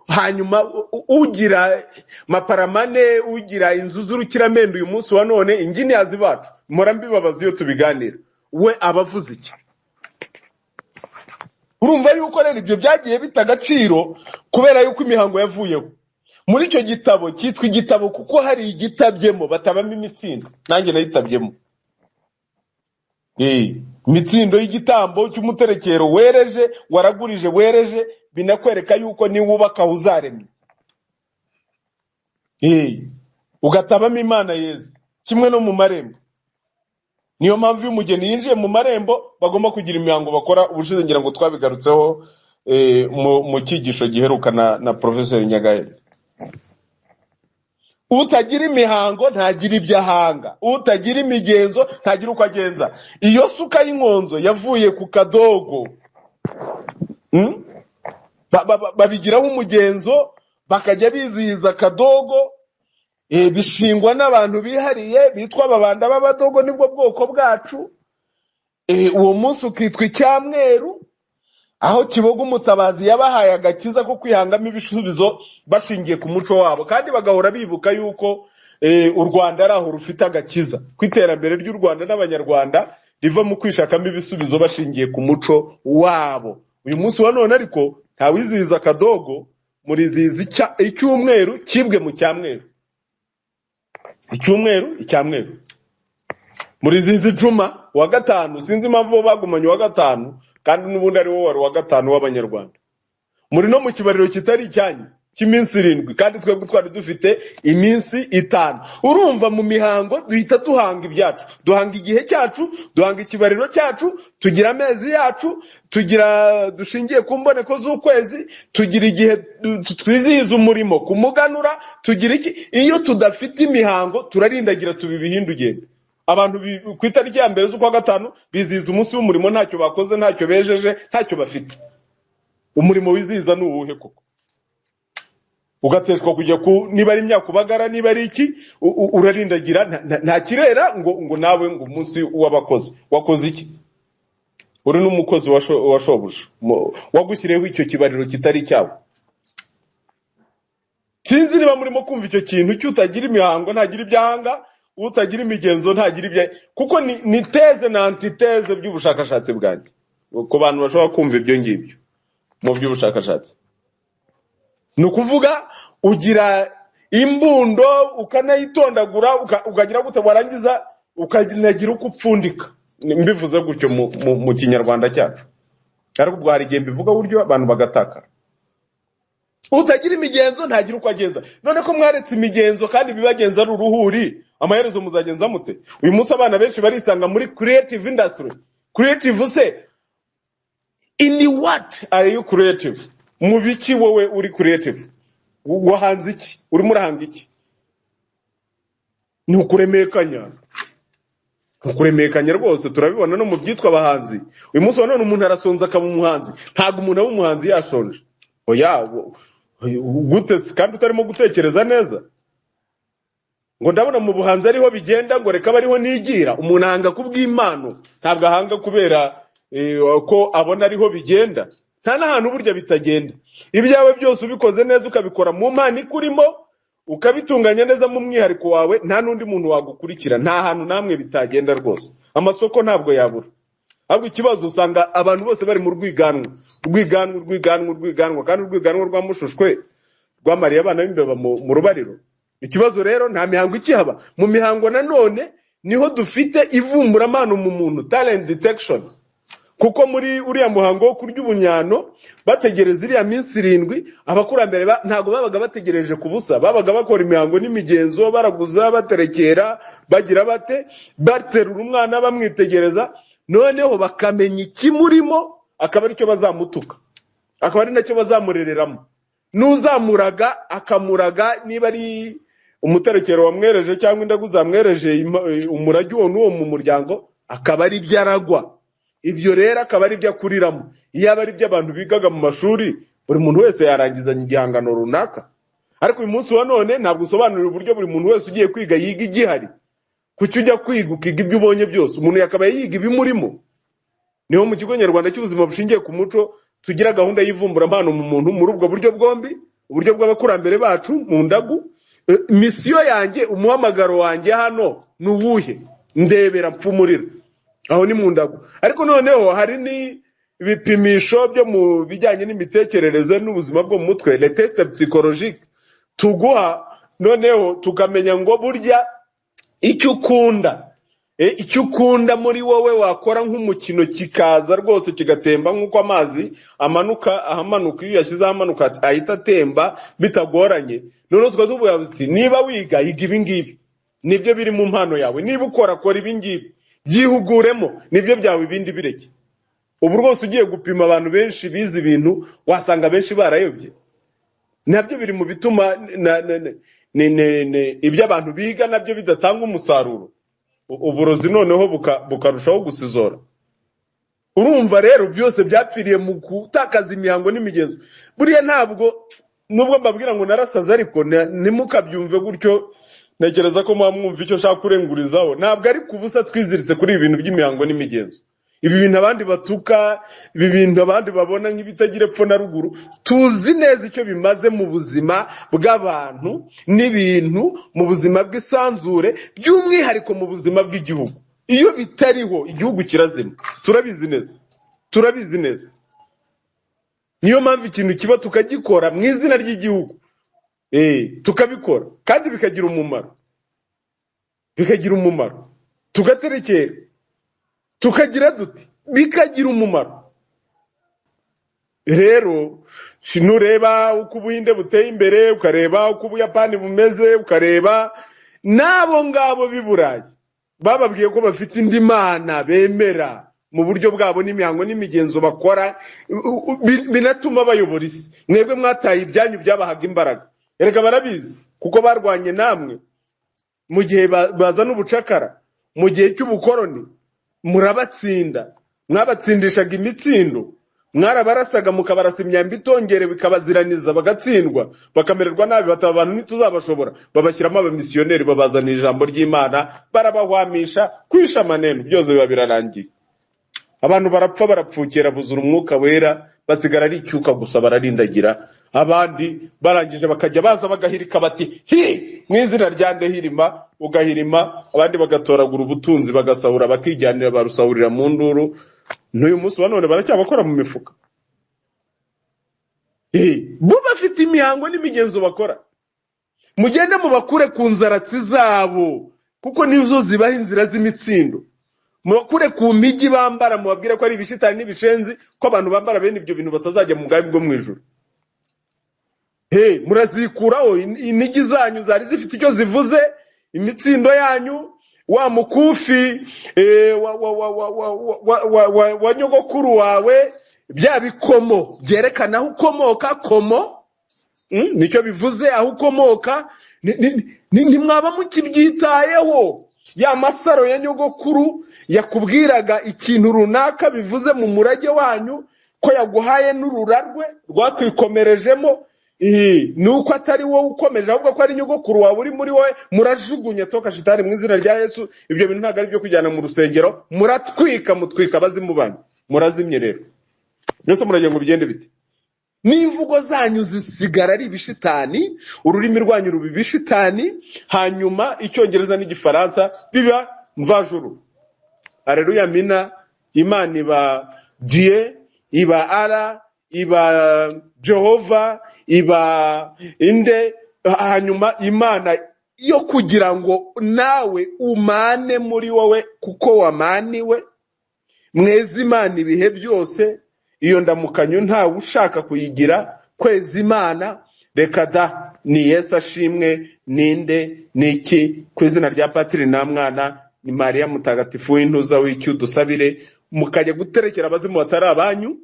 hanyuma ugira maparamane, ugira inzu z'urukiramende uyu munsi wa none, inginiyazi bacu mpora mbibabaza iyo tubiganira, we aba avuze iki? Urumva yuko rero ibyo byagiye bita agaciro kubera yuko imihango yavuyeho. Muri icyo gitabo cyitwa igitabo kuko hari igitabyemo batabamo imitsindo, nanjye nayitabyemo. Imitsindo y'igitambo cy'umuterekero wereje, waragurije wereje, binakwereka yuko niwubaka uzaremye. Ugatabamo Imana yeze, kimwe no mu marembo. Niyo mpamvu iyo umugeni yinjiye mu marembo bagomba kugira imihango bakora. Ubushize ngira ngo twabigarutseho, mu cyigisho giheruka na Professor Nyagahene. Utagira imihango ntagira ibyo ahanga, utagira imigenzo ntagira uko agenza. Iyo suka y'inkonzo yavuye ku kadogo, Babigiraho umugenzo, bakajya bizihiza akadogo. Bishingwa n'abantu bihariye bitwa ababanda b'abadogo, nibwo bwoko bwacu. Uwo munsi ukitwa icyamweru, aho Kibogo umutabazi yabahaye agakiza ko kwihangamo ibisubizo bashingiye ku muco wabo, kandi bagahora bibuka yuko u Rwanda ari aho rufite agakiza, ko iterambere ry'u Rwanda n'Abanyarwanda riva mu kwishakamo ibisubizo bashingiye ku muco wabo. Uyu munsi wa none ariko ntawizihiza akadogo, murizihiza icyumweru kibwe mu cyamweru. Icyumweru, icyamweru. Murizihiza ijuma wa gatanu. Sinzi impamvu bo bagumanye uwa gatanu kandi n'ubundi ari wo wari uwa gatanu w'Abanyarwanda. Muri no mu kibariro kitari icyanyu cy'iminsi 7, kandi twebwe twari dufite iminsi 5. Urumva, mu mihango duhita duhanga ibyacu, duhanga igihe cyacu, duhanga ikibariro cyacu, tugira amezi yacu, tugira dushingiye ku mboneko z'ukwezi, tugira igihe twizihiza umurimo ku muganura, tugira iki. Iyo tudafite imihango turarindagira, tuba ibihindugende. Abantu ku itariki ya 1 z'ukwa gatanu bizihiza umunsi w'umurimo, ntacyo bakoze, ntacyo bejeje, ntacyo bafite. Umurimo wizihiza ni uwuhe koko? Ugateshwa kujya ku niba ari imyaka ubagara, niba ari iki, urarindagira, nta kirera ngo nawe ngo umunsi w'abakozi. Wakoze iki? Uri n'umukozi wa shobuja wagushyiriyeho icyo kibariro kitari cyawe. Sinzi niba murimo kumva icyo kintu cy'utagira imihango ntagira ibyanga, utagira imigenzo ntagira ibya, kuko ni thèse na antithèse by'ubushakashatsi bwanjye, ku bantu bashobora kumva ibyo ngibyo mu by'ubushakashatsi. Ni ukuvuga ugira imbundo ukanayitondagura, ukagira gute, warangiza ukanagira uko upfundika. Mbivuze gutyo mu Kinyarwanda cyacu, ariko ubwo hari igihe mbivuga buryo abantu bagatakara. Utagira imigenzo ntagira uko agenza. None ko mwaretse imigenzo kandi ibibagenza ari uruhuri, amaherezo muzagenza mute? Uyu munsi abana benshi barisanga muri creative industry. Creative se in what are you creative? Mu biki wowe uri creative? Wahanze iki? Urimo urahanga iki? Ni ukuremekanya, ni ukuremekanya rwose. Turabibona no mu byitwa abahanzi. Uyu munsi wa none umuntu arasonza akaba umuhanzi. Ntabwo umuntu aba umuhanzi yashonje. Oya, gute se kandi utarimo gutekereza neza? Ngo ndabona mu buhanzi ariho bigenda, ngo reka abe ariho nigira. Umuntu ahanga kubw'impano, ntabwo ahanga kubera ko abona ariho bigenda. Nta n'ahantu burya bitagenda. Ibyawe byose ubikoze neza, ukabikora mu mpano ikurimo, ukabitunganya neza mu mwihariko wawe, nta n'undi muntu wagukurikira. Nta hantu namwe bitagenda rwose, amasoko ntabwo yabura. Ahubwo ikibazo, usanga abantu bose bari mu rwiganwa, rwiganwa, urwiganwa, urwiganwa, kandi urwiganwa rwa mushushwe rwamariye abana b'imbeba mu rubariro. Ikibazo rero, nta mihango ikihaba. Mu mihango nanone niho dufite ivumburamano mu muntu, talent detection, kuko muri uriya muhango wo kurya ubunyano bategereza iriya minsi 7, abakurambere ntabwo babaga bategereje ku busa. Babaga bakora imihango n'imigenzo, baraguza, baterekera, bagira bate, baterura umwana, bamwitegereza, noneho bakamenya ikimurimo, akaba aricyo bazamutuka, akaba ari nacyo bazamurereramo. N'uzamuraga akamuraga, niba ari umuterekero wamwereje cyangwa indagu zamwereje, umurage uwo n'uwo mu muryango, akaba ari byo aragwa. Ibyo rero akaba ari byo akuriramo. Iyo aba ari byo abantu bigaga mu mashuri, buri muntu wese yarangizanya igihangano runaka. Ariko uyu munsi wa none ntabwo usobanurira uburyo buri muntu wese ugiye kwiga yiga igihari. Kuki ujya kwiga ukiga ibyo ubonye byose? Umuntu yakabaye yiga ibimurimo. Niho mu Kigo Nyarwanda cy'Ubuzima Bushingiye ku Muco tugira gahunda y'ivumburamano mu muntu muri ubwo buryo bwombi, uburyo bw'abakurambere bacu mu ndagu. Mission yanjye, umuhamagaro wanjye hano ni uwuhe? Ndebera, mpfumurira. Aho ni mu ndagu. Ariko noneho hari n'ibipimisho byo mu bijyanye n'imitekerereze n'ubuzima bwo mu mutwe, les tests psychologiques tuguha, noneho tukamenya ngo burya icyo ukunda, icyo ukunda muri wowe wakora nk'umukino kikaza rwose kigatemba nk'uko amazi amanuka ahamanuka, iyo uyashyize ahamanuka ahita atemba bitagoranye. Noneho tukaba tuvuga tuti: niba wiga, yiga ibi ngibi, nibyo biri mu mpano yawe. Niba ukora, kora ibi ngibi, byihuguremo, nibyo byawe, ibindi bireke. Ubu rwose ugiye gupima abantu benshi bize ibintu, wasanga benshi barayobye. Nabyo biri mu bituma ibyo abantu biga nabyo bidatanga umusaruro, uburozi noneho bukarushaho gusizora. Urumva rero byose byapfiriye mu gutakaza imihango n'imigenzo. Buriya ntabwo, nubwo mbabwira ngo narasaze, ariko ntimukabyumve gutyo. Ntekereza ko muba mwumva icyo nshaka kurengurizaho. Ntabwo ari ku busa twiziritse kuri ibi bintu by'imihango n'imigenzo, ibi bintu abandi batuka, ibi bintu abandi babona nk'ibitagira epfo na ruguru. Tuzi neza icyo bimaze mu buzima bw'abantu n'ibintu, mu buzima bw'isanzure, by'umwihariko mu buzima bw'igihugu. Iyo bitariho igihugu kirazima. Turabizi neza, turabizi neza. Niyo mpamvu ikintu kiba tukagikora mu izina ry'igihugu, tukabikora kandi bikagira umumaro. Bikagira umumaro, tugaterekera, tukagira duti, bikagira umumaro. Rero nureba uko Ubuhinde buteye imbere, ukareba uko Ubuyapani bumeze, ukareba n'abo ngabo b'i Burayi bababwiye ko bafite indi mana bemera mu buryo bwabo n'imihango n'imigenzo bakora, binatuma bayobora isi. Mwebwe mwataye ibyanyu byabahaga imbaraga. Erega barabizi, kuko barwanye namwe mu gihe bazana ubucakara, mu gihe cy'ubukoroni murabatsinda. Mwabatsindishaga imitsindo, mwarabarasaga, mukabarasa imyambi itongerewe ikabaziraniza, bagatsindwa, bakamererwa nabi, bataba abantu ntituzabashobora. Babashyiramo abamisiyoneri, babazanira ijambo ry'Imana, barabahwamisha kwisha amaneno, byose biba birarangiye. Abantu barapfa, barapfukera, buzura umwuka wera, basigara ari icyuka gusa, bararindagira. Abandi barangije bakajya baza bagahirika bati: "Hi, mu izina rya ndehirima," ugahirima. Abandi bagatoragura ubutunzi, bagasahura, bakijyanira, barusahurira mu nduru. N'uyu munsi wa none baracyabakora mu mifuka. Bo bafite imihango n'imigenzo bakora. Mugende mubakure ku nzaratsi zabo, kuko nizo zibaha inzira z'imitsindo. Mubakure ku mijyi bambara, mubabwire ko ari ibishitani n'ibishenzi, ko abantu bambara bene ibyo bintu batazajya mu bwami bwo mu ijuru. He, murazikuraho inigi zanyu zari zifite icyo zivuze, imitsindo yanyu, wa mukufi wa, wa, wa, wa, wa, wa, wa, wa, wa nyogokuru wawe, bya bikomo byerekana aho ukomoka. Komo nicyo bivuze, aho ukomoka. Ntimwaba mukibyitayeho. Ya masaro ya nyogokuru yakubwiraga ikintu runaka bivuze mu murage wanyu, ko yaguhaye n'ururarwe rwakwikomerejemo, ni uko atari wowe ukomeje, ahubwo ko ari nyogokuru wawe uri muri wowe. Murajugunya, toka shitani mu izina rya Yesu. Ibyo bintu ntabwo ari ibyo kujyana mu rusengero. Muratwika, mutwika abazimu banyu, murazimye. Rero mbese muragira ngo bigende bite? N'imvugo zanyu zisigara ari ibishitani, ururimi rwanyu ruba ibishitani, hanyuma Icyongereza n'Igifaransa biba mvajuru. Aleluya, mina Imana iba Dieu, iba Ara, iba Jehova, iba inde. Hanyuma Imana yo kugira ngo nawe umane muri wowe, kuko wamaniwe, mweze Imana ibihe byose. Iyo ndamukanyo ntawe ushaka kuyigira. Kweza Imana, reka da. Ni Yesu ashimwe. Ninde niki ku izina rya Patiri na Mwana ni Mariya Mutagatifu w'intuza w'icyo dusabire. Mukajya guterekera abazimu batari abanyu,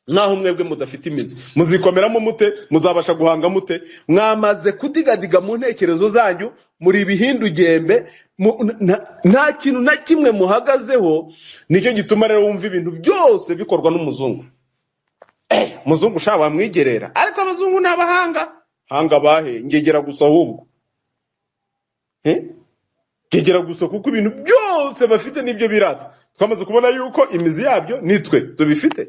nkaho mwebwe mudafite imizi. Muzikomeramo mute? Muzabasha guhanga mute? Mwamaze kudigadiga mu ntekerezo zanyu, muri ibihindugembe, nta kintu na kimwe muhagazeho. Nicyo gituma rero wumva ibintu byose bikorwa n'umuzungu. Muzungu sha wamwigerera, ariko abazungu ni abahanga hanga bahe ngegera gusa ahubwo. Ngegera gusa, kuko ibintu byose bafite nibyo birata. Twamaze kubona yuko imizi yabyo nitwe tubifite.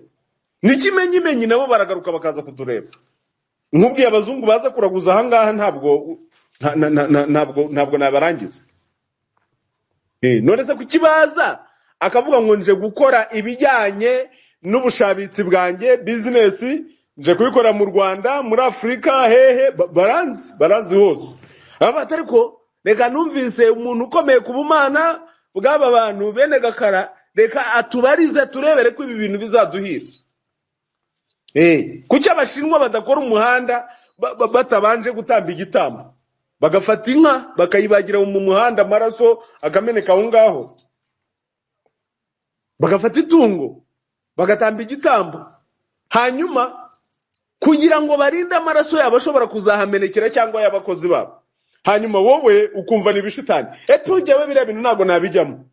N'ikimenyimenyi nabo baragaruka bakaza kutureba. Nkubwiye abazungu baza kuraguza ahangaha, ntabwo ntabwo nabarangiza. None se kuki baza akavuga ngo nje gukora ibijyanye n'ubushabitsi bwanjye, business, nje kubikora mu Rwanda, muri Afurika, hehe? Baranzi, baranzi hose. Abafata, ariko reka numvise umuntu ukomeye ku bumana bw'aba bantu bene Gakara, reka atubarize turebere ko ibi bintu bizaduhira. Kuki Abashinwa badakora umuhanda batabanje gutamba igitambo, bagafata inka bakayibagira mu muhanda, amaraso akameneka aho ngaho, bagafata itungo bagatamba igitambo, hanyuma kugira ngo barinde amaraso yabo ashobora kuzahamenekera cyangwa ay'abakozi babo? Hanyuma wowe ukumva ni ibishitani. Eto njyewe biriya bintu ntabwo nabijyamo.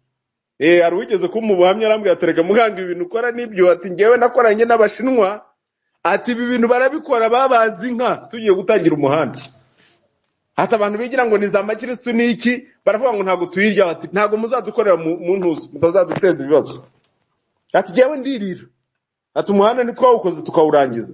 Hari uwigeze kumpa ubuhamya, arambwira ati: "Reka muganga, ibi bintu ukora nibyo." Ati: "Njyewe nakoranye n'Abashinwa." Ati: "Ibi bintu barabikora, babazi inka tugiye gutangira umuhanda." Ati: "Abantu bigira ngo ni za makirisitu n'iki, baravuga ngo ntabwo tuyirya." Ati: "Ntabwo muzadukorera mu ntuzi, mutazaduteza ibibazo." Ati: "Jyewe ndirira." Ati: "Umuhanda ntitwawukoze tukawurangiza."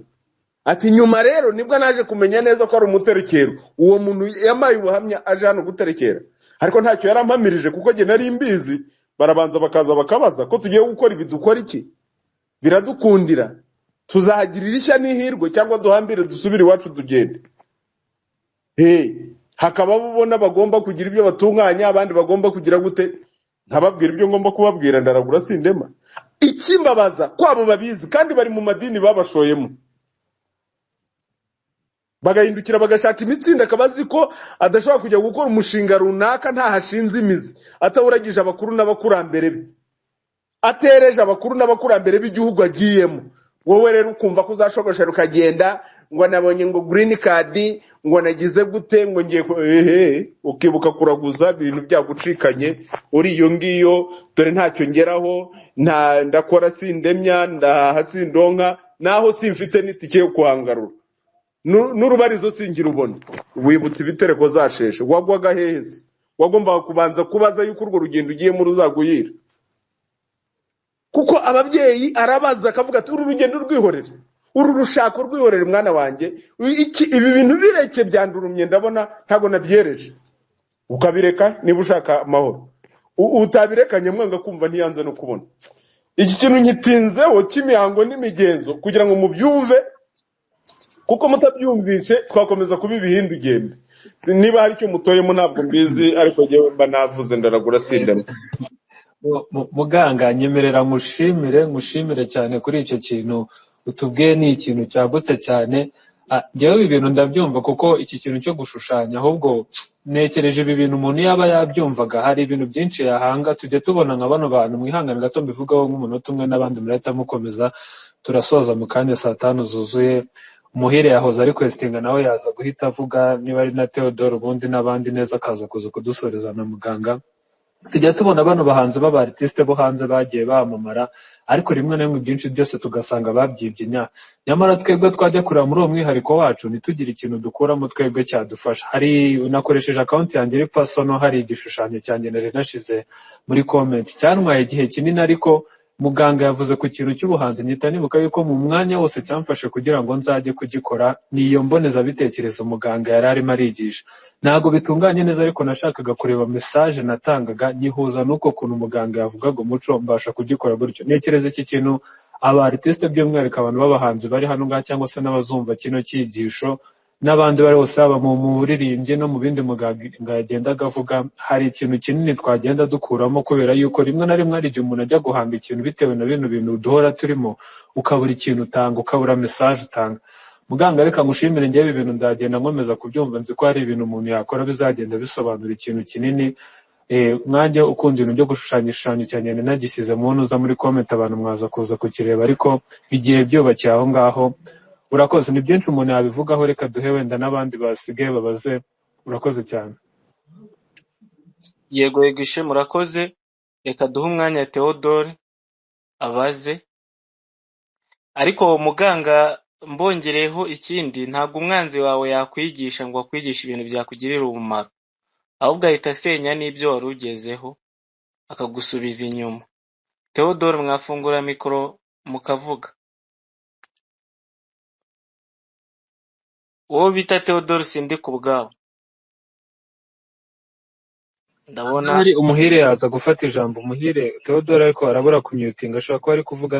Ati: "Nyuma rero nibwo naje kumenya neza ko ari umuterekero." Uwo muntu yamaye ubuhamya aje hano guterekera, ariko ntacyo yarampamirije, kuko njye nari mbizi. Barabanza bakaza bakabaza ko tugiye gukora ibi, dukora iki, biradukundira, tuzahagirira ishya n'ihirwe, cyangwa duhambire dusubire iwacu tugende. Hey, Hakaba abo ubona bagomba kugira ibyo batunganya, abandi bagomba kugira gute, nkababwira ibyo ngomba kubabwira, ndaragura sindema. Ikimbabaza kwabo babizi kandi bari mu madini babashoyemo, bagahindukira bagashaka imitsindo, akaba azi ko adashobora kujya gukora umushinga runaka ntahashinze imizi, atawuragije abakuru n'abakurambere be, atereje abakuru n'abakurambere b'igihugu agiyemo. Wowe rero ukumva ko uzashogoshera ukagenda ngo nabonye ngo green card, ngo nagize gute, ngo ngiye ehe, ukibuka kuraguza ibintu byagucikanye uri iyo ngiyo, dore ntacyo ngeraho, nta ndakora sindemya, ndahaha sindonka, naho simfite n'itike yo kuhangarura, n'urubarizo singira ubona. Wibutse ibitereko zasheshe, wagwaga hehe se? Wagombaga kubanza kubaza yuko urwo rugendo ugiyemo ruzaguhira, kuko ababyeyi arabaza akavuga ati uru rugendo rwihorere, uru rushako rwihorere mwana wanjye, iki ibi bintu bireke byandurumye, ndabona ntabwo nabyereje. Ukabireka niba ushaka amahoro, utabireka nyamwanga kumva ntiyanze no kubona. Iki kintu nkitinzeho cy'imihango n'imigenzo kugira ngo mubyumve, kuko mutabyumvishe twakomeza kuba ibihindugembe. Niba hari icyo mutoyemo ntabwo mbizi, ariko njyewe mba navuze ndaragura sindema. Muganga, nyemerera nkushimire cyane kuri icyo kintu utubwiye, ni ikintu cyagutse cyane. Njyewe ibi bintu ndabyumva, kuko iki kintu cyo gushushanya, ahubwo ntekereje ibi bintu umuntu yaba yabyumvaga, hari ibintu byinshi yahanga. Tujya tubona nka bano bantu, mwihangane gato mbivugaho nk'umunota umwe, n'abandi murahita mukomeza, turasoza mu kanya saa 5 zuzuye. Umuhire yahoze ari kwesitinga, nawe yaza guhita avuga, niba ari na Theodore ubundi n'abandi neza, akaza kuza kudusoreza na muganga. Tujya tubona bano bahanzi b'aba artiste bo hanze bagiye bamamara, ariko rimwe na rimwe byinshi byose tugasanga babyibye nyamara twebwe twajya kureba muri uwo mwihariko wacu ntitugire ikintu dukuramo twebwe cyadufasha. Hari nakoresheje account yanjye iri personal, hari igishushanyo cyanjye nari nashize muri comment, cyantwaye igihe kinini, ariko muganga yavuze ku kintu cy'ubuhanzi, mpita nibuka yuko mu mwanya wose cyamfashe kugira ngo nzajye kugikora, niyo mbonezabitekerezo muganga yari arimo arigisha. Ntabwo bitunganye neza, ariko nashakaga kureba message natangaga nyihuza n'uko kuntu muganga yavugaga umuco, mbasha kugikora gutyo. Ntekereza iki kintu aba artiste by'umwihariko abantu b'abahanzi bari hano ngaha cyangwa se n'abazumva kino cyigisho n'abandi bari bose, haba mu muririmbyi no mu bindi muganga yagendaga avuga, hari ikintu kinini twagenda dukuramo, kubera yuko rimwe na rimwe hari igihe umuntu ajya guhanga ikintu bitewe na bino bintu duhora turimo, ukabura ikintu utanga, ukabura message utanga. Muganga, reka ngushimire, njyewe ibi bintu nzagenda nkomeza kubyumva, nzi ko hari ibintu umuntu yakora bizagenda bisobanura ikintu kinini. Mwanjye ukunda ibintu byo gushushanya, igishushanyo cyanjye nagishyize mu ntuza muri comment, abantu mwaza kuza kukireba, ariko bigiye byubakiye aho ngaho. Urakoze, ni byinshi umuntu yabivugaho, reka duhe wenda n'abandi basigaye babaze. Urakoze cyane. Yego yego, Ishe murakoze, reka duhe umwanya Theodore abaze. Ariko muganga, mbongereyeho ikindi, ntabwo umwanzi wawe yakwigisha ngo akwigishe ibintu byakugirira umumaro, ahubwo ahita asenya n'ibyo wari ugezeho akagusubiza inyuma. Theodore, mwafungura mikoro mukavuga. Uwo bita Theodore sindi ku bwabo, ndabona Hari umuhire yaza gufata ijambo, umuhire Theodore ariko arabura kumyutinga, ashobora kuba ari kuvuga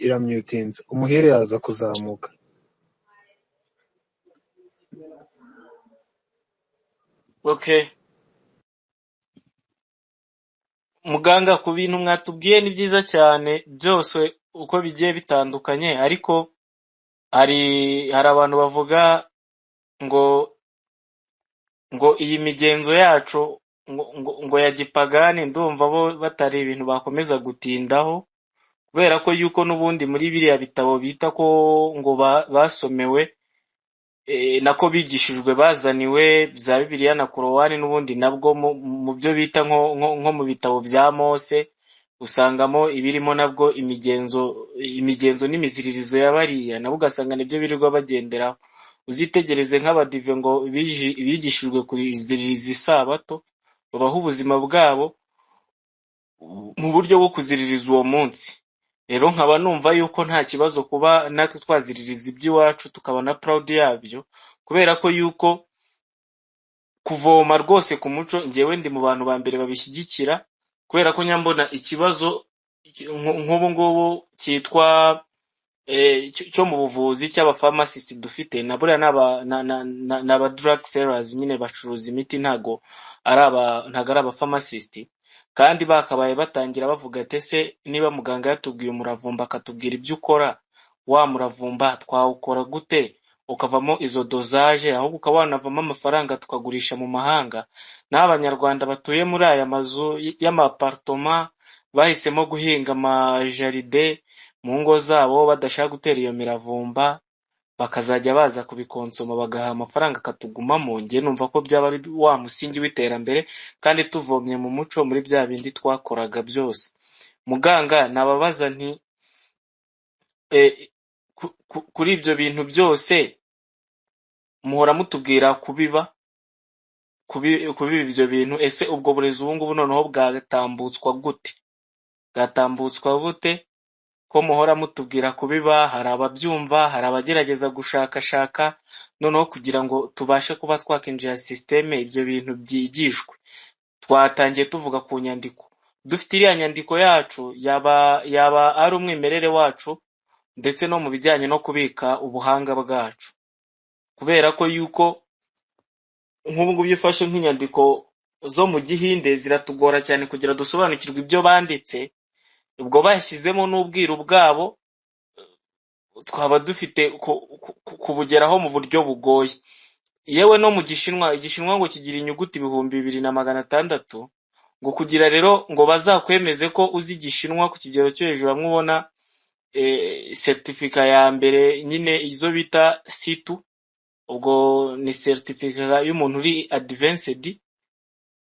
iramyutinze. Umuhire yaza kuzamuka. Okay. Muganga, ku bintu mwatubwiye ni byiza cyane byose uko bigiye bitandukanye, ariko hari abantu bavuga ngo iyi migenzo yacu ngo ya gipagani, ndumva bo batari ibintu bakomeza gutindaho, kubera ko yuko n'ubundi muri biriya bitabo bita ko ngo basomewe, nako bigishijwe bazaniwe bya Bibiliya na Korowani, n'ubundi nabwo mu byo bita nko mu bitabo bya Mose usangamo ibirimo nabwo imigenzo n'imiziririzo ya bariya, nabo ugasanga nibyo birirwa bagenderaho. Uzitegereze nk'abadive ngo bigishijwe kuziririza isabato, babaho ubuzima bwabo mu buryo bwo kuziririza uwo munsi. Rero nkaba numva yuko nta kibazo kuba natwe twaziririza iby'iwacu tukaba na proud yabyo, kubera ko yuko kuvoma rwose ku muco, njyewe ndi mu bantu ba mbere babishyigikira, kubera ko nyambona ikibazo nk'ubu ngubu cyitwa cyo mu buvuzi cy'abafamasisiti dufite na buriya n'aba na, na, na, n'aba drug sellers nyine bacuruza imiti, ntago ari abafamasisiti. Kandi bakabaye batangira bavuga ati: "Ese niba muganga yatubwiye umuravumba, akatubwira ibyo ukora, wa muravumba twawukora gute ukavamo izo dosage, ahubwo ukaba wanavamo amafaranga tukagurisha mu mahanga?" N'abanyarwanda batuye muri aya mazu y'amapartoma bahisemo guhinga amajaride mu ngo zabo, badashaka gutera iyo miravumba, bakazajya baza kubikonsoma, bagaha amafaranga akatugumamo. Njye numva ko byaba ari wa musingi w'iterambere, kandi tuvomye mu muco muri bya bindi twakoraga byose. Muganga, nababaza nti kuri ibyo bintu byose muhora mutubwira kubiba ibyo bintu, ese ubwo burezi ubu ngubu noneho bwatambutswa gute? Bwatambutswa bute ko muhora mutubwira kubiba? Hari ababyumva, hari abagerageza gushakashaka, noneho kugira ngo tubashe kuba twakinjira système, ibyo bintu byigishwe. Twatangiye tuvuga ku nyandiko. Dufite iriya nyandiko yacu, yaba ari umwimerere wacu, ndetse no mu bijyanye no kubika ubuhanga bwacu, kubera ko yuko nk'ubu ngubu iyo ufashe nk'inyandiko zo mu Gihinde, ziratugora cyane kugira dusobanukirwe ibyo banditse. Ubwo bashyizemo n'ubwiru bwabo, twaba dufite kubugeraho mu buryo bugoye. Yewe no mu Gishinwa, Igishinwa ngo kigira inyuguti 2600, ngo kugira rero ngo bazakwemeze ko uzi Igishinwa ku kigero cyo hejuru, hamwe ubona certificat ya mbere nyine, izo bita C2, ubwo ni certificat y'umuntu uri advanced.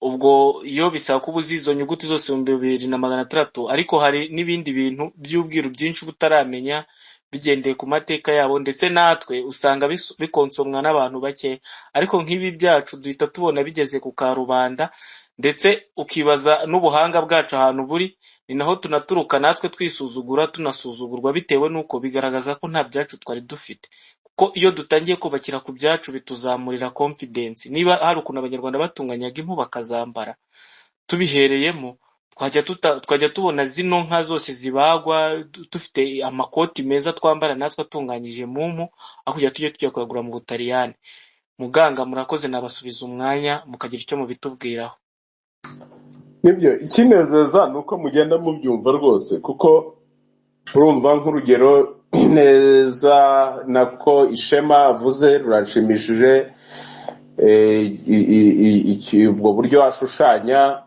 Ubwo iyo bisaba kuba uzi izo nyuguti zose 2600, ariko hari n'ibindi bintu by'ubwiru byinshi uba utaramenya bigendeye ku mateka yabo, ndetse natwe usanga bikonsomwa n'abantu bake. Ariko nk'ibi byacu duhita tubona bigeze ku karubanda, ndetse ukibaza n'ubuhanga bwacu ahantu buri. Ni naho tunaturuka natwe twisuzugura, tunasuzugurwa, bitewe n'uko bigaragaza ko nta byacu twari dufite, kuko iyo dutangiye kubakira ku byacu bituzamurira confidence. Niba hari ukuntu Abanyarwanda batunganyaga impu bakazambara, tubihereyemo twajya tubona zino nka zose zibagwa, dufite amakoti meza twambara natwe atunganyije mu mpu, aho kugira tujye tujya kuyagura mu Butaliyani. Muganga, murakoze, nabasubiza umwanya mukagira icyo mubitubwiraho. Nibyo, ikinezeza ni uko mugenda mubyumva rwose, kuko urumva nk'urugero neza nako Ishema avuze ruranshimishije. Ubwo buryo ashushanya,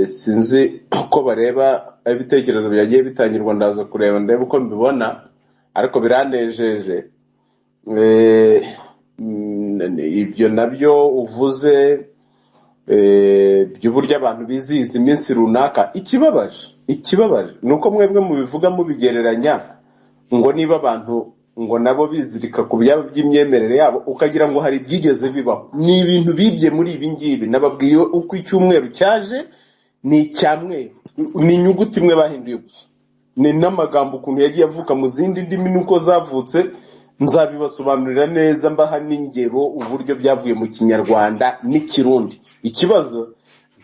sinzi uko bareba ibitekerezo byagiye bitangirwa, ndaza kureba ndebe uko mbibona, ariko biranejeje. Ibyo nabyo uvuze by'uburyo abantu bizihiza iminsi runaka, ikibabaje ni uko mwebwe mubivuga mubigereranya ngo niba abantu ngo nabo bizirika ku byabo by'imyemerere yabo, ukagira ngo hari ibyigeze bibaho. Ni ibintu bibye muri ibi ngibi nababwiye. Uko icyumweru cyaje ni icyamweru, ni inyuguti imwe bahinduye gusa, ni n'amagambo ukuntu yagiye avuka mu zindi ndimi n'uko zavutse. Nzabibasobanurira neza, mbaha n'ingero uburyo byavuye mu Kinyarwanda n'Ikirundi. Ikibazo,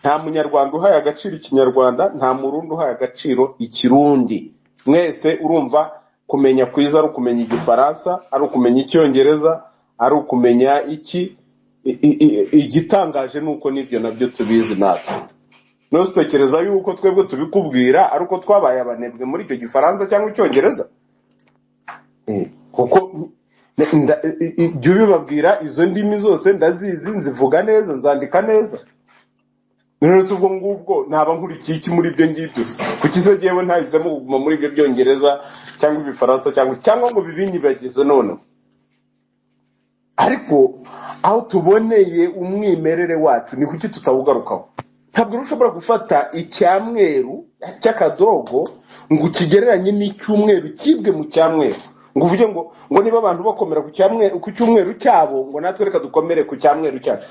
nta Munyarwanda uhaye agaciro Ikinyarwanda, nta Murundi uhaye agaciro Ikirundi. Mwese urumva kumenya kwiza ari ukumenya Igifaransa, ari ukumenya Icyongereza, ari ukumenya iki. Igitangaje ni uko n'ibyo nabyo tubizi natwe. None utekereza yuko twebwe tubikubwira ari uko twabaye abanebwe muri icyo Gifaransa cyangwa Icyongereza? Kuko jya ubibabwira, izo ndimi zose ndazizi, nzivuga neza, nzandika neza. None se ubwo ngubwo naba nkurikiye iki muri ibyo ngibyo se? Kuki se jyewe ntahisemo kuguma muri ibyo Byongereza cyangwa Ibifaransa cyangwa ngo bibinyibagize noneho? Ariko aho tuboneye umwimerere wacu, ni kuki tutawugarukaho? Ntabwo rero ushobora gufata icyamweru cy'akadogo ngo ukigereranye n'icyumweru kibwe mu cyamweru, ngo uvuge ngo niba abantu bakomera ku cyumweru cyabo, ngo natwe reka dukomere ku cyamweru cyacu.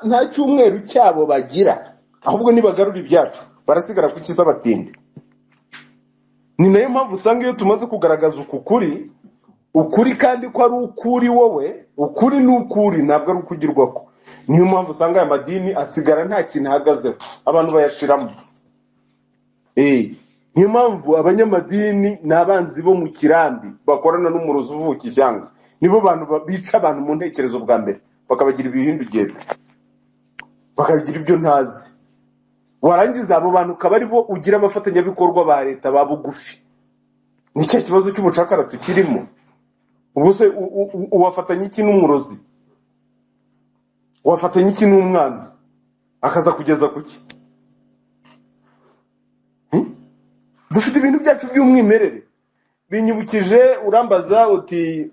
Nta cyumweru cyabo bagira, ahubwo nibagarura ibyacu barasigara ku cyiza batinde. Ni nayo mpamvu usanga iyo tumaze kugaragaza uku kuri, ukuri kandi ko ari ukuri wowe, ukuri ni ukuri, ntabwo ari ukugirwa ko. Niyo mpamvu usanga aya madini asigara nta kintu ahagazeho, abantu bayashiramo. Niyo mpamvu abanyamadini ni abanzi bo mu kirambi bakorana n'umurozi uvuka ishyanga. Nibo bantu bica abantu mu ntekerezo bwa mbere, bakabagira ibihindugendo, bakabagira ibyo ntazi. Warangiza abo bantu ukaba ari bo ugira abafatanyabikorwa ba leta ba bugufi. Ni cya kibazo cy'ubucakara tukirimo. Ubu se uwafatanya iki n'umurozi? Wafatanya iki n'umwanzi akaza kugeza kuki? Dufite ibintu byacu by'umwimerere. Binyibukije, urambaza uti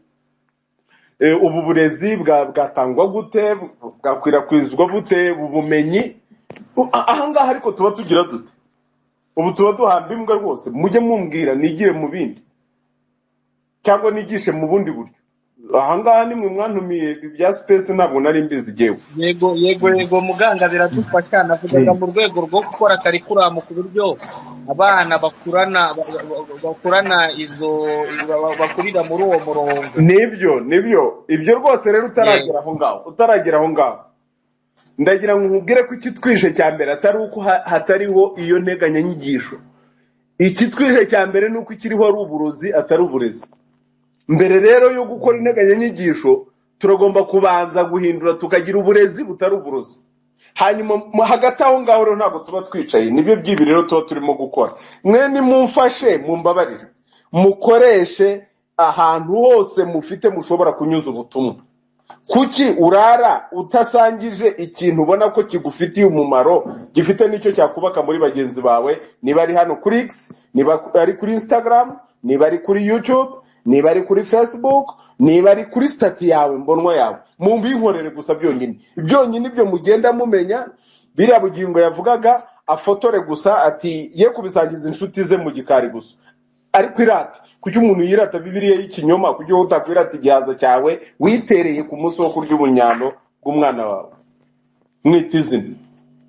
ubu burezi bwatangwa gute, bwakwirakwizwa bute ubu bumenyi? Ahangaha ariko tuba tugira dute? Ubu tuba duhamba imbwa rwose. Mujye mumbwira nigire mu bindi cyangwa nigishe mu bundi buryo. Ahangaha nimwe mwantumiye ibya space, ntabwo nari mbizi jyewe. Yego yego yego, muganga, biradufasha. Navugaga mu rwego rwo gukora curriculum ku buryo abana bakurana bakurana izo bakurira muri uwo murongo. Nibyo, nibyo, ibyo rwose. Rero utaragera aho ngaho, utaragera aho ngaho, ndagira ngo nkubwire ko ikitwishe cya mbere atari uko hatariho iyo nteganyanyigisho. Ikitwishe cya mbere ni uko ikiriho ari uburozi, atari uburezi. Mbere rero yo gukora integanyanyigisho, turagomba kubanza guhindura tukagira uburezi butari uburozi. Hanyuma hagati aho ngaho rero ntabwo tuba twicaye. Nibyo by'ibi rero tuba turimo gukora. Mwe nimumfashe, mumbabarire, mukoreshe ahantu hose mufite mushobora kunyuza ubutumwa. Kuki urara utasangije ikintu ubona ko kigufitiye umumaro, gifite n'icyo cyakubaka muri bagenzi bawe? Niba ari hano kuri X, niba ari kuri Instagram, niba ari kuri YouTube, niba ari kuri Facebook, niba ari kuri status yawe mbonwa yawe, mumbinkorere gusa byonyine byonyine. Ibyo mugenda mumenya, biriya Bugingo yavugaga, afotore gusa ati ye kubisangiza inshuti ze mu gikari gusa, ariko irata. Kuki umuntu yirata Bibiliya y'ikinyoma? Kuki wowe utakwirata igihaza cyawe witereye ku munsi wo kurya ubunyano bw'umwana wawe, mwita izina,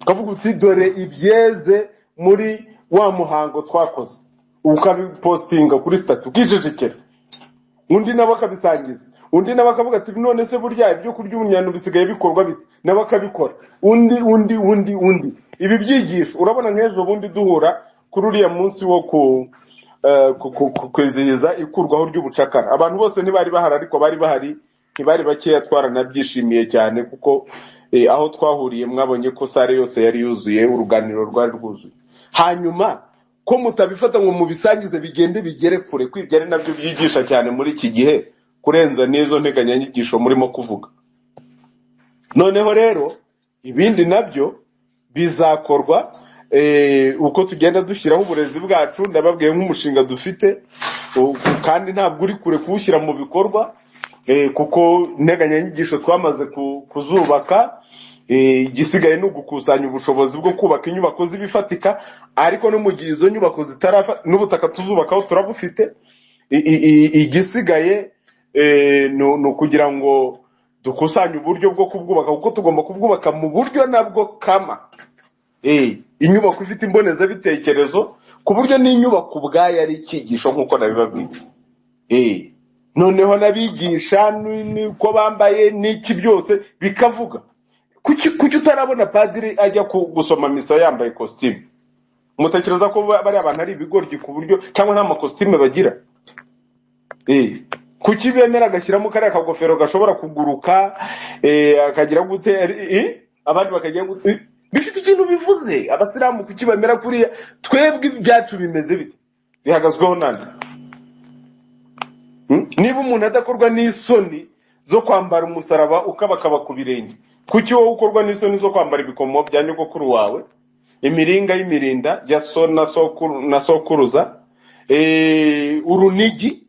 ukavuga uti dore ibyeze muri wa muhango twakoze, ukabipostinga kuri status, ukicecekera, undi nawe akabisangiza, undi nawe akavuga ati none se burya ibyo kurya ubunyano bisigaye bikorwa bite? Nawe akabikora, undi, undi, undi, undi. Ibi byigisho, urabona nk'ejo bundi duhura kuri uriya munsi wo ku kwizihiza ikurwaho ry'ubucakara, abantu bose ntibari bahari, ariko bari bahari ntibari bakeya. Twaranabyishimiye cyane kuko aho twahuriye mwabonye ko salle yose yari yuzuye, uruganiriro rwari rwuzuye. Hanyuma ko mutabifata ngo mubisangize, bigende bigere kure, ko ibyo ari nabyo byigisha cyane muri iki gihe kurenza n'izo nteganyanyigisho murimo kuvuga? Noneho rero ibindi nabyo bizakorwa uko tugenda dushyiraho uburezi bwacu. Ndababwiye nk'umushinga dufite, kandi ntabwo uri kure kuwushyira mu bikorwa, kuko integanyanyigisho twamaze kuzubaka. Igisigaye ni ugukusanya ubushobozi bwo kubaka inyubako z'ibifatika. Ariko no mu gihe izo nyubako zitarafa, n'ubutaka tuzubakaho turabufite. Igisigaye ni ukugira ngo dukusanye uburyo bwo kubwubaka, kuko tugomba kubwubaka mu buryo nabwo kama inyubako ifite imbonezabitekerezo, ku buryo n'inyubako ubwayo ari icyigisho nk'uko nabibabwiye. Noneho n'abigisha n'uko bambaye n'iki byose bikavuga. Kuki utarabona padiri ajya gusoma misa yambaye kositimu? Mutekereza ko bariya bantu ari ibigoryi ku buryo cyangwa nta makositimu bagira? Kuki bemera agashyiramo kariya kagofero gashobora kuguruka, akagira gute, abandi bakagira gute? Bifite ikintu bivuze. Abasilamu kuki bemera kuriya? Twebwe ibyacu bimeze bite? Bihagazweho nande? Niba umuntu adakorwa n'isoni zo kwambara umusaraba ukabakaba ku birenge, kuki wowe ukorwa n'isoni zo kwambara ibikomo bya nyogokuru wawe, imiringa y'imirinda ya so na sokuru na sokuruza, urunigi,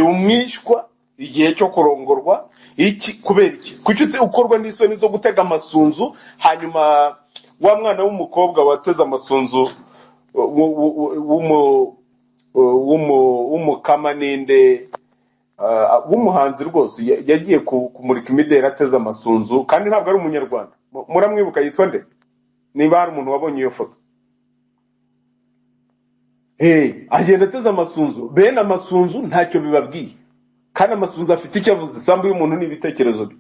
umwishywa igihe cyo kurongorwa, iki? Kubera iki? Kuki ukorwa n'isoni zo gutega amasunzu? Hanyuma wa mwana w'umukobwa wateze amasunzu w'umukama ninde, w'umuhanzi rwose, yagiye kumurika imideli ateze amasunzu, kandi ntabwo ari umunyarwanda. Muramwibuka? Yitwa nde? Niba hari umuntu wabonye iyo foto. Agenda ateze amasunzu. Bene amasunzu ntacyo bibabwiye, kandi amasunzu afite icyo avuze. Isambu y'umuntu ni ibitekerezo bye.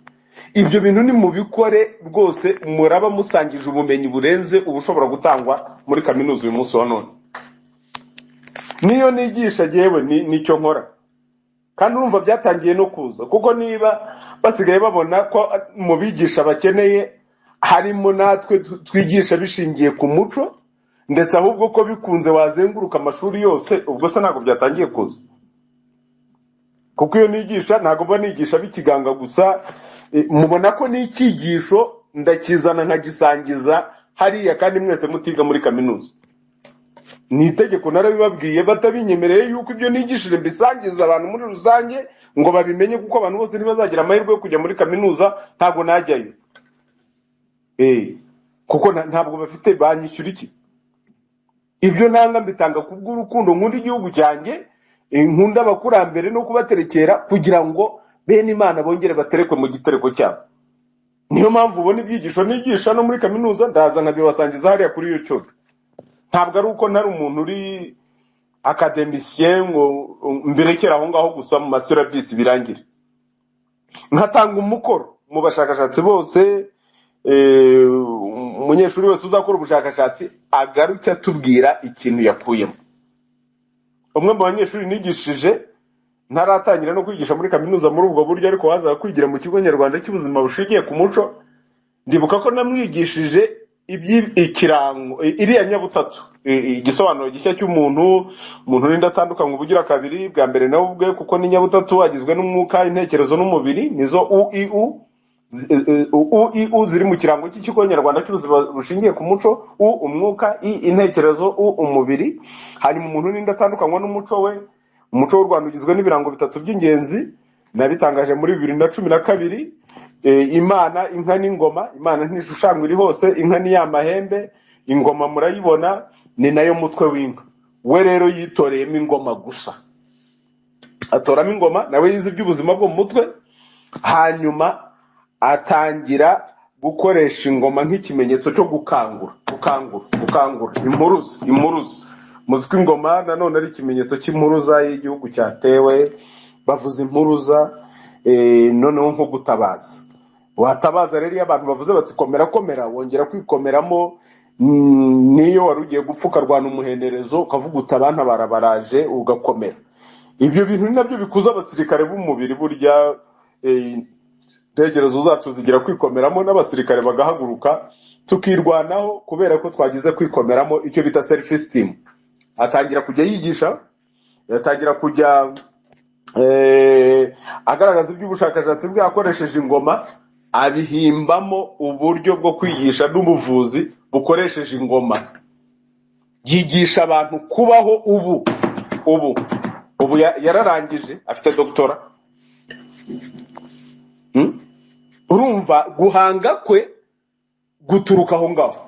Ibyo bintu nimubikore rwose, muraba musangije ubumenyi burenze ubushobora gutangwa muri kaminuza uyu munsi wa none. Niyo nigisha jyewe nicyo nkora, kandi urumva byatangiye no kuza, kuko niba basigaye babona ko mu bigisha bakeneye harimo natwe twigisha bishingiye ku muco, ndetse ahubwo ko bikunze wazenguruka amashuri yose, ubwo se ntabwo byatangiye kuza? Kuko iyo nigisha ntabwo mba nigisha b'ikiganga gusa. Mubona ko n'icyigisho ndakizana nkagisangiza hariya, kandi mwese mutiga muri kaminuza. Ni itegeko narabibabwiye, batabinyemereye yuko ibyo nigishije mbisangiza abantu muri rusange ngo babimenye, kuko abantu bose ntibazagira amahirwe yo kujya muri kaminuza, ntabwo najyayo. Kuko ntabwo bafite, banyishyura iki? Ibyo ntanga mbitanga kubw'urukundo nkunda igihugu cyanjye, nkunda abakurambere no kubaterekera kugira ngo bene Imana bongere baterekwe mu gitereko cyabo. Niyo mpamvu ubona ibyigisho nigisha no muri kaminuza ndaza nkabibasangiza hariya kuri YouTube. Ntabwo ari uko ntari umuntu uri académicien ngo mbirekere aho ngaho gusa mu masyllabus birangire. Nkatanga umukoro mu bashakashatsi bose, umunyeshuri wese uzakora ubushakashatsi agaruke atubwira ikintu yakuyemo. Umwe mu banyeshuri nigishije ntaratangira no kwigisha muri kaminuza muri ubwo buryo, ariko wazaga kwigira mu Kigo Nyarwanda cy'Ubuzima Bushingiye ku Muco, ndibuka ko namwigishije ikirango iriya nyabutatu, igisobanuro gishya cy'umuntu. Umuntu n'indi atandukanywa ubugira kabiri, bwa mbere nawe ubwe, kuko ni nyabutatu, agizwe n'umwuka, intekerezo n'umubiri, nizo u i u u i u ziri mu kirango cy'Ikigo Nyarwanda cy'Ubuzima Bushingiye ku Muco. U umwuka, i intekerezo, u umubiri. Hanyuma umuntu n'indi atandukanywa n'umuco we. Umuco w'u Rwanda ugizwe n'ibirango bitatu by'ingenzi, nabitangaje muri 2012: Imana, inka n'ingoma. Imana ntishushanywa, iri hose. Inka ni ya mahembe, ingoma murayibona, ni nayo mutwe w'inka. We rero yitoreyemo ingoma gusa, atoramo ingoma, nawe yize iby'ubuzima bwo mu mutwe, hanyuma atangira gukoresha ingoma nk'ikimenyetso cyo gukangura, gukangura, gukangura, impuruza, impuruza. Muzi ko ingoma nanone ari ikimenyetso cy'impuruza y'igihugu cyatewe, bavuza impuruza, noneho nko gutabaza. Watabaza rero, iyo abantu bavuze bati "Komera, komera", wongera kwikomeramo. Niyo wari ugiye gupfa ukarwana umuhenderezo, ukavuga uti "Abantabara baraje", ugakomera. Ibyo bintu ni nabyo bikuza abasirikare b'umubiri. Burya intekerezo zacu zigira kwikomeramo, n'abasirikare bagahaguruka tukirwanaho kubera ko twagize kwikomeramo, icyo bita self esteem. Atangira kujya yigisha, atangira kujya agaragaza iby'ubushakashatsi bwe akoresheje ingoma, abihimbamo uburyo bwo kwigisha n'ubuvuzi bukoresheje ingoma, yigisha abantu kubaho ubu. Ubu yararangije, afite doctorat. Urumva guhanga kwe guturuka aho ngaho,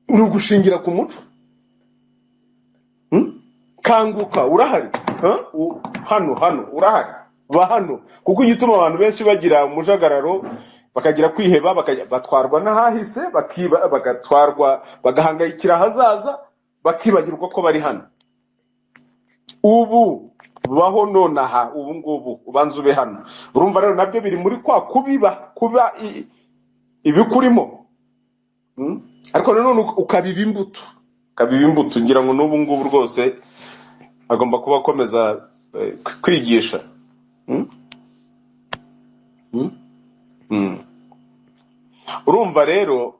ni ugushingira ku muco. Kanguka, urahari. Huh? Hano, hano urahari, ba hano, kuko igituma abantu benshi bagira umujagararo, bakagira kwiheba, batwarwa n'ahahise, bakiba, bagatwarwa, bagahangayikira ahazaza, bakibagirwa ko bari hano ubu. Baho nonaha, ubu ngubu, ubanza ube hano. Urumva rero nabyo biri muri kwa kubiba, kuba ibikurimo. Ariko nanone ukabiba imbuto, ukabiba imbuto. Ngira ngo n'ubu ngubu rwose agomba kuba akomeza kwigisha. Urumva rero,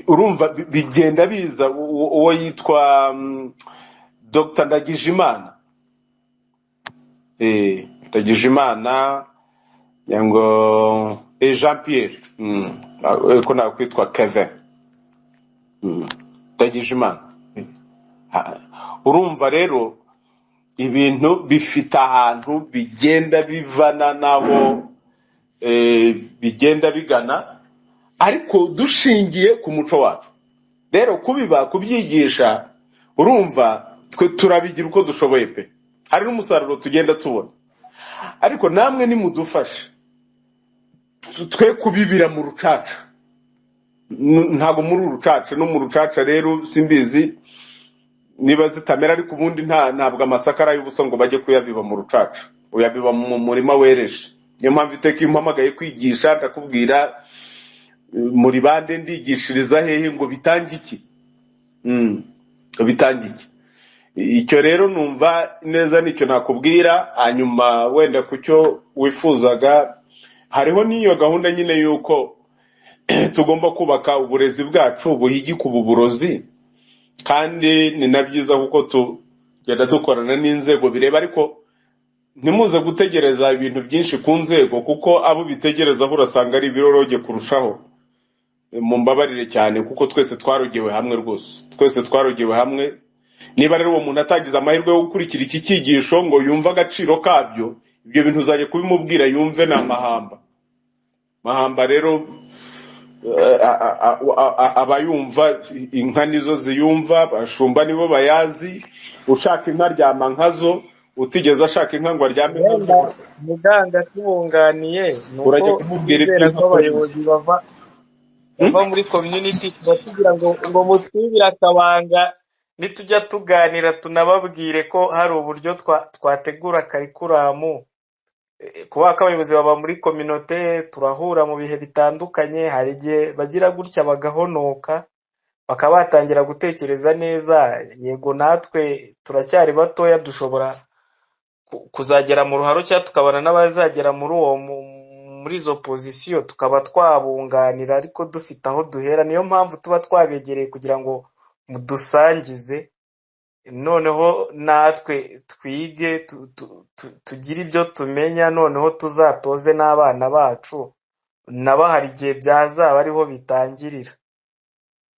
urumva bigenda biza. Uwo yitwa Dr Ndagijimana, Ndagijimana ngo Jean Pierre, ko nakwitwa Kevin. Ndagijimana. Urumva rero ibintu bifite ahantu bigenda bivana n'aho bigenda bigana, ariko dushingiye ku muco wacu. Rero kubiba, kubyigisha, urumva twe turabigira uko dushoboye pe, hari n'umusaruro tugenda tubona, ariko namwe nimudufashe twe kubibira mu rucaca. Ntabwo muri uru rucaca, no mu rucaca rero simbizi niba zitamera, ariko ubundi ntabwo amasaka ari ay'ubusa ngo bajye kuyabiba mu rucaca, uyabiba mu murima wereje. Niyo mpamvu iteka iyo umpamagaye kwigisha ndakubwira muri bande, ndigishiriza hehe, ngo bitange iki. Bitanga iki? Icyo rero numva neza nicyo nakubwira. Hanyuma wenda ku cyo wifuzaga, hariho n'iyo gahunda nyine y'uko tugomba kubaka uburezi bwacu buhigika ubu burozi, kandi ni na byiza kuko tugenda dukorana n'inzego bireba, ariko ntimuze gutegereza ibintu byinshi ku nzego, kuko abo bitegerezaho urasanga ari ibiroroge kurushaho. Mumbabarire cyane, kuko twese twarogewe hamwe rwose, twese twarogewe hamwe. Niba rero uwo muntu atagize amahirwe yo gukurikira iki cyigisho ngo yumve agaciro kabyo, ibyo bintu uzajya kubimubwira yumve ni amahamba mahamba. Rero abayumva inka nizo ziyumva, abashumba nibo bayazi. Ushaka inka aryama nkazo, utigeze ashaka inka ngo aryame nkazo. Wenda muganga tubunganiye ni uko Urajya kumubwira twizera iby'inka ko abayobozi bava muri community, tuba tugira ngo mutwibire akabanga, nitujya tuganira tunababwire ko hari uburyo twategura karikuramu. Kubera ko abayobozi baba muri kominote, turahura mu bihe bitandukanye, hari igihe bagira gutya bagahonoka, bakaba batangira gutekereza neza. Yego natwe turacyari batoya, dushobora kuzagera mu ruharo cyangwa tukabana n'abazagera muri uwo muri izo pozisiyo, tukaba twabunganira ariko dufite aho duhera. Niyo mpamvu tuba twabegereye kugira ngo mudusangize, noneho natwe twige, tugire ibyo tumenya, noneho tuzatoze n'abana bacu, nabo hari igihe byazaba ariho bitangirira.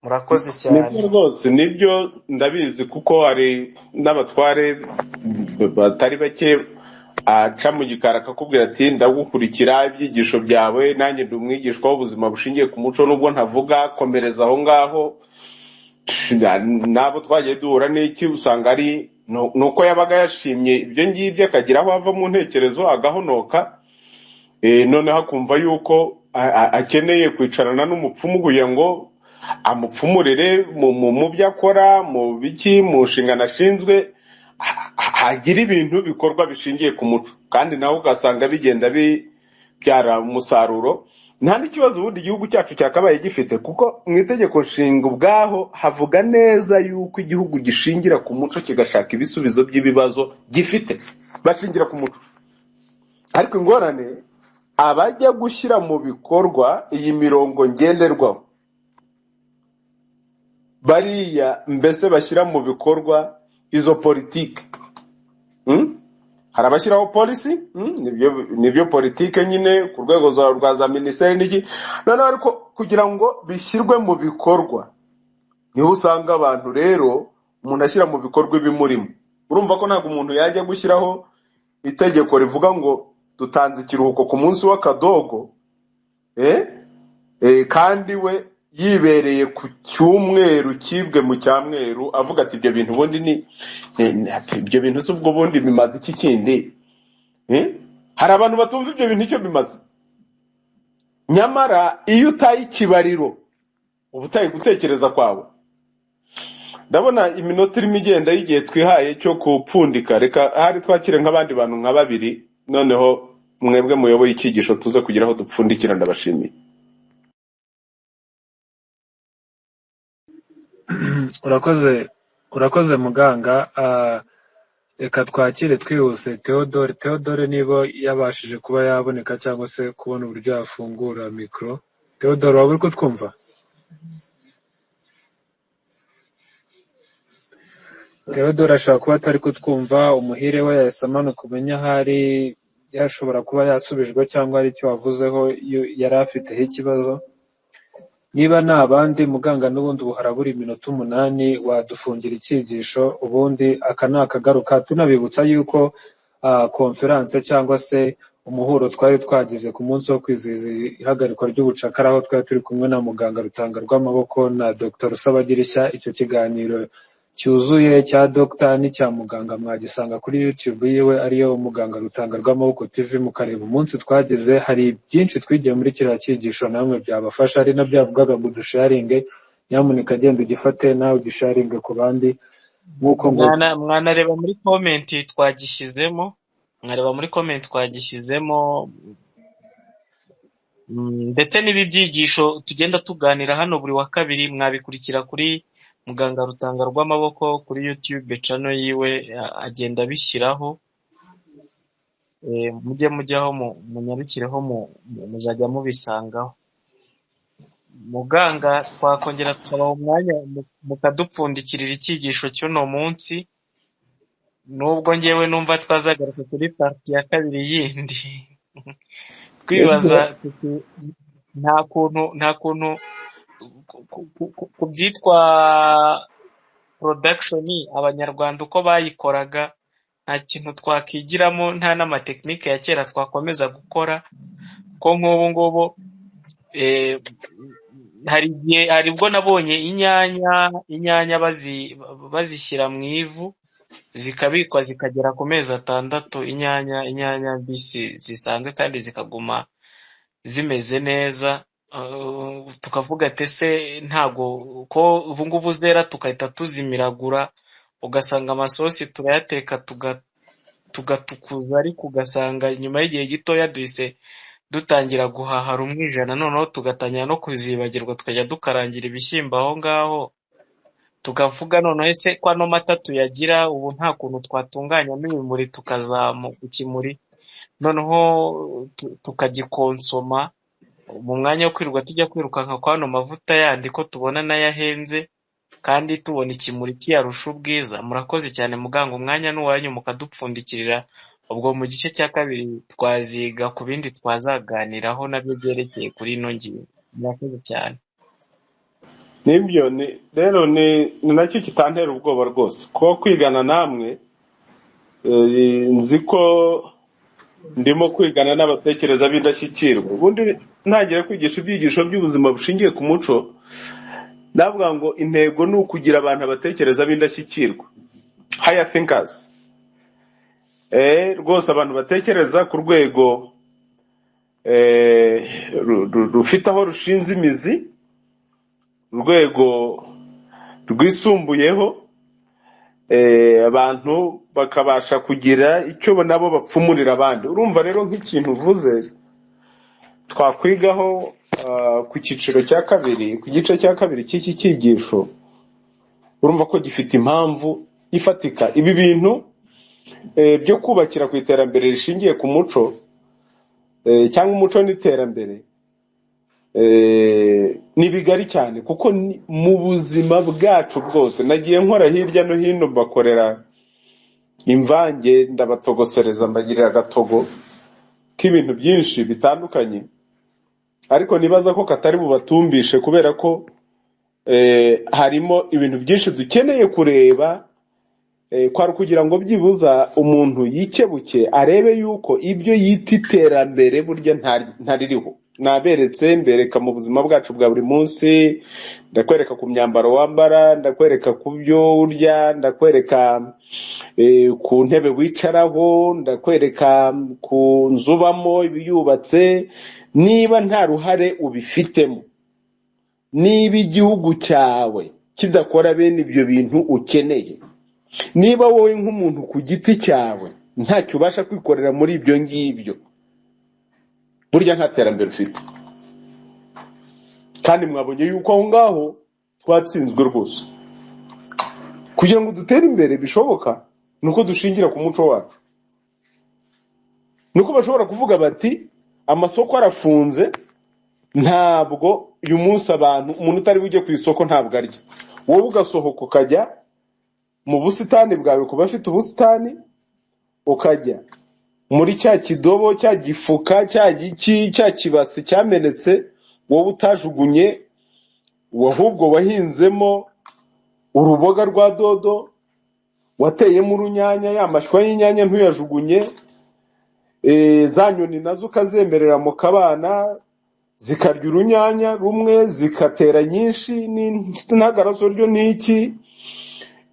Murakoze cyane. Nibyo rwose, nibyo ndabizi, kuko hari n'abatware batari bake aca mu gikari akakubwira ati ndagukurikira ibyigisho byawe, nanjye ndi umwigishwa w'ubuzima bushingiye ku muco, nubwo ntavuga, komereza aho ngaho. N'abo twagiye duhura n'iki, usanga ari nuko yabaga yashimye ibyo ngibyo, akagira aho ava mu ntekerezo agahonoka, noneho akumva yuko akeneye kwicarana n'umupfumu kugira ngo amupfumurire mu byo akora, mu biki, mu nshingano ashinzwe, hagira ibintu bikorwa bishingiye ku muco, kandi nawe ugasanga bigenda bibyara umusaruro. Nta n'ikibazo ubundi igihugu cyacu cyakabaye gifite, kuko mu itegeko nshinga ubwaho havuga neza yuko igihugu gishingira ku muco, kigashaka ibisubizo by'ibibazo gifite bashingira ku muco. Ariko ingorane, abajya gushyira mu bikorwa iyi mirongo ngenderwaho, bariya mbese bashyira mu bikorwa izo politike, Hari abashyiraho policy, nibyo politike nyine ku rwego rwa za minisiteri n'iki, noneho ariko kugira ngo bishyirwe mu bikorwa niho usanga abantu rero umuntu ashyira mu bikorwa ibimurimo. Urumva ko ntabwo umuntu yajya gushyiraho itegeko rivuga ngo dutanze ikiruhuko ku munsi w'akadogo, kandi we yibereye ku cyumweru kibwe mu cyamweru, avuga ati ibyo bintu ubundi ni ibyo bintu si ubwo bundi bimaze iki kindi? Hari abantu batumva ibyo bintu icyo bimaze. Nyamara iyo utaye ikibariro uba utaye gutekereza kwawe. Ndabona iminota irimo igenda y'igihe twihaye cyo kupfundika, reka ahari twakire nk'abandi bantu nka babiri, noneho mwebwe muyoboye icyigisho tuze kugira aho dupfundikira. Ndabashimiye. Urakoze muganga. Reka twakire twihuse Theodore. Theodore niba yabashije kuba yaboneka cyangwa se kubona uburyo yafungura mikoro. Theodore, waba uri kutwumva? Theodore ashobora kuba atari kutwumva. Umuhire we yahise amanuka, umenya ahari yashobora kuba yasubijwe cyangwa hari icyo wavuzeho yari afiteho ikibazo. Niba nta bandi muganga, n'ubundi ubu harabura iminota 8 wadufungira icyigisho, ubundi aka ni akagaruka. Tunabibutsa yuko konferanse cyangwa se umuhuro twari twagize ku munsi wo kwizihiza ihagarikwa ry'ubucakara, aho twari turi kumwe na muganga Rutanga rw'Amaboko na Dr Rusabagirishya. Icyo kiganiro cyuzuye cya Dr n'icya muganga mwagisanga kuri YouTube yiwe, ariyo muganga Rutanga rw'Amaboko TV, mukareba umunsi twagize. Hari byinshi twigiye muri kiriya cyigisho namwe byabafasha, ari nabyo yavugaga ngo dusharinge. Nyamuneka genda ugifate nawe ugisharinge ku bandi nk'uko ngo Mwanareba muri comment twagishyizemo, mwareba muri comment twagishyizemo. Ndetse n'ibi byigisho tugenda tuganira hano buri wa kabiri mwabikurikira kuri muganga Rutanga rw'amaboko kuri YouTube channel yiwe, agenda abishyiraho. Mujye mujyaho munyarukireho muzajya mubisangaho. Muganga, twakongera tukabaha umwanya mukadupfundikirira icyigisho cy'uno munsi, nubwo ngewe numva twazagaruka kuri partie ya kabiri yindi twibaza tuti nta kuntu ku byitwa production abanyarwanda uko bayikoraga nta kintu twakigiramo, nta n'amatekinike ya kera twakomeza gukora, ko nk'ubu ngubu hari igihe, hari ubwo nabonye inyanya bazishyira mu ivu zikabikwa zikagera ku mezi 6, inyanya mbisi zisanzwe kandi zikaguma zimeze neza. Tukavuga ati ese ntago ko ubu ngubu zera tugahita tuzimiragura, ugasanga amasosi turayateka tugatukuza, ariko ugasanga nyuma y'igihe gitoya duhise dutangira guhaha rumwe ijana, noneho tugatangira no kuzibagirwa, tukajya dukarangira ibishyimbo aho ngaho. Tukavuga noneho ese ko ano mata tuyagira ubu nta kuntu twatunganyamo ibimuri tukazamuka ikimuri, noneho tukagikonsoma mu mwanya wo kwirirwa tujya kwirukanka kwa ano mavuta yandi ko tubona nayo ahenze kandi tubona ikimuri kiyarusha ubwiza. Murakoze cyane muganga, umwanya ni uwanyu mukadupfundikirira. Ubwo mu gice cya kabiri twaziga ku bindi twazaganiraho nabyo byerekeye kuri ino ngingo. Murakoze cyane. Nibyo, ni rero ni nacyo kitantera ubwoba rwose, kuko kwigana namwe, nzi ko ndimo kwigana n'abatekereza b'indashyikirwa. Ubundi ntangira kwigisha ibyigisho by'ubuzima bushingiye ku muco, ndavuga ngo intego ni ukugira abantu abatekereza b'indashyikirwa, higher thinkers, rwose abantu batekereza ku rwego rufite aho rushinze imizi, urwego rwisumbuyeho, abantu bakabasha kugira icyo nabo bapfumurira abandi. Urumva rero nk'ikintu uvuze twakwigaho ku cyiciro cya kabiri, ku gice cya kabiri cy'iki cyigisho, urumva ko gifite impamvu ifatika. Ibi bintu byo kubakira ku iterambere rishingiye ku muco, cyangwa umuco n'iterambere, ni bigari cyane, kuko mu buzima bwacu bwose nagiye nkora hirya no hino, mbakorera imvange, ndabatogosereza, mbagirira agatogo k'ibintu byinshi bitandukanye, ariko nibaza ko katari bubatumbishe, kubera ko harimo ibintu byinshi dukeneye kureba, kwari kugira ngo byibuza umuntu yikebuke arebe yuko ibyo yita iterambere burya ntaririho. Naberetse, mbereka mu buzima bwacu bwa buri munsi, ndakwereka ku myambaro wambara, ndakwereka ku byo urya, ndakwereka ku ntebe wicaraho, ndakwereka ku nzu ubamo ibiyubatse. Niba nta ruhare ubifitemo, niba igihugu cyawe kidakora bene ibyo bintu ukeneye, niba wowe nk'umuntu ku giti cyawe ntacyo ubasha kwikorera muri ibyo ngibyo, burya nta terambere ufite. Kandi mwabonye yuko aho ngaho twatsinzwe rwose. Kugira ngo dutere imbere bishoboka ni uko dushingira ku muco wacu, ni uko bashobora kuvuga bati amasoko arafunze, ntabwo uyu munsi abantu, umuntu utari bujye ku isoko ntabwo arya. Wowe ugasohoka ukajya mu busitani bwawe, ku bafite ubusitani, ukajya muri cya kidobo, cya gifuka, cya giki, cya kibasi cyamenetse, wowe utajugunye, ahubwo wahinzemo uruboga rwa dodo, wateyemo urunyanya, ya mashwa y'inyanya ntuyajugunye, za nyoni nazo ukazemerera mu kabana zikarya urunyanya rumwe zikatera nyinshi, n'intagarazo ryo ni iki,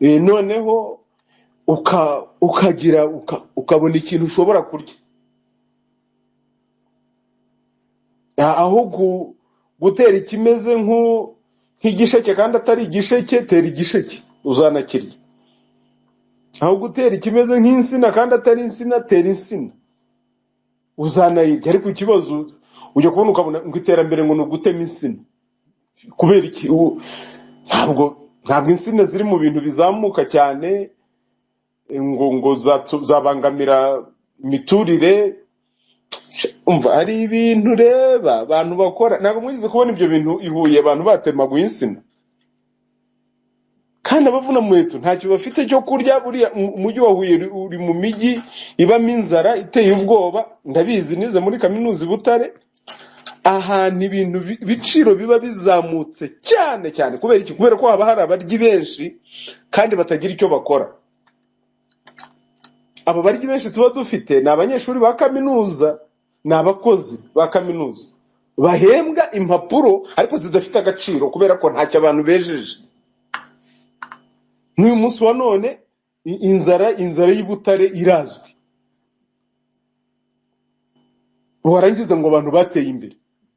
noneho ukagira ukabona ikintu ushobora kurya, aho gutera ikimeze nk'igisheke kandi atari igisheke, tera igisheke uzanakirya. Aho gutera ikimeze nk'insina kandi atari insina, tera insina uzanayirya. Ariko ikibazo Ujya kubona ukabona ngo iterambere ngo ni ugutema insina. Kubera iki? Ntabwo insina ziri mu bintu bizamuka cyane ngo zabangamira imiturire. Umva, hari ibintu reba abantu bakora, ntabwo mwigeze kubona ibyo bintu i Huye abantu batemaguye insina, kandi abavuna muheto ntacyo bafite cyo kurya. Buriya umujyi wa Huye uri mu mijyi ibamo inzara iteye ubwoba, ndabizi, nize muri kaminuza i Butare, ahantu ibintu ibiciro biba bizamutse cyane cyane. Kubera iki? Kubera ko haba hari abaryi benshi kandi batagira icyo bakora. Abo baryi benshi tuba dufite ni abanyeshuri ba kaminuza, ni abakozi ba kaminuza bahembwa impapuro ariko zidafite agaciro, kubera ko ntacyo abantu bejeje. N'uyu munsi wa none inzara y'i Butare irazwi. Warangiza ngo abantu bateye imbere.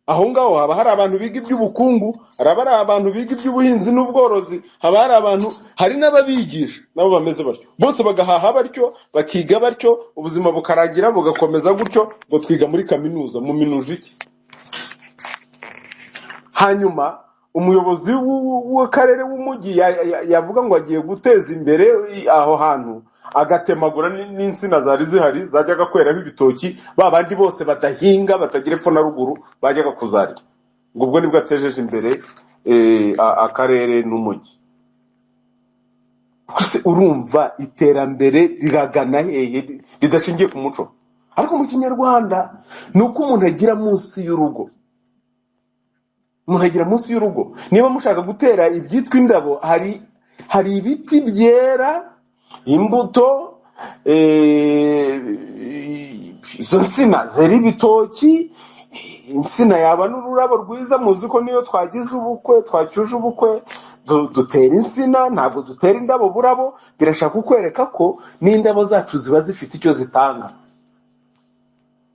Aho ngaho haba hari abantu biga iby'ubukungu, haba hari abantu biga iby'ubuhinzi n'ubworozi, haba hari abantu, hari n'ababigisha nabo bameze batyo, bose bagahaha batyo, bakiga batyo, ubuzima bukarangira bugakomeza gutyo, ngo twiga muri kaminuza, mu minuje iki? Hanyuma umuyobozi w'akarere w'umujyi yavuga ngo agiye guteza imbere aho hantu, agatemagura n'insina zari zihari zajyaga kweraho ibitoki, ba bandi bose badahinga batagira epfo na ruguru bajyaga kuzarya, ngo ubwo nibwo atejeje imbere akarere n'umujyi. Gusa urumva iterambere riragana hehe ridashingiye ku muco? Ariko mu kinyarwanda ni uko umuntu agira munsi y'urugo, umuntu agira munsi y'urugo. Niba mushaka gutera ibyitwa indabo, hari ibiti byera imbuto, izo nsina zera ibitoki, insina yaba n'ururabo rwiza. Muzi ko niyo twagize ubukwe, twacyuje ubukwe, dutera insina, ntabwo dutera indabo burabo. Birashaka kukwereka ko n'indabo zacu ziba zifite icyo zitanga.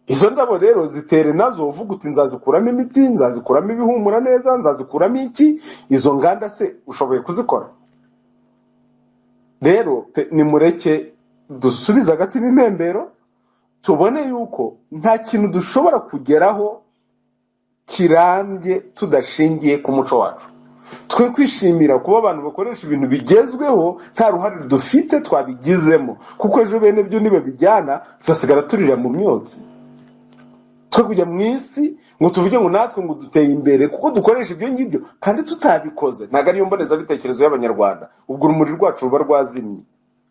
Izo ndabo rero zitere nazo uvuga uti nzazikuramo imiti, nzazikuramo ibihumura neza, nzazikuramo iki. Izo nganda se ushoboye kuzikora? Rero nimureke dusubize agatima impembero, tubone yuko nta kintu dushobora kugeraho kirambye tudashingiye ku muco wacu. Twe kwishimira kuba abantu bakoresha ibintu bigezweho nta ruhare dufite twabigizemo, kuko ejo bene byo nibabijyana tuzasigara turira mu myotsi. Twe kujya mu isi ngo tuvuge ngo natwe ngo duteye imbere kuko dukoresha ibyo ngibyo kandi tutabikoze, ntabwo ariyo mbonezabitekerezo y'Abanyarwanda. Ubwo urumuri rwacu ruba rwazimye,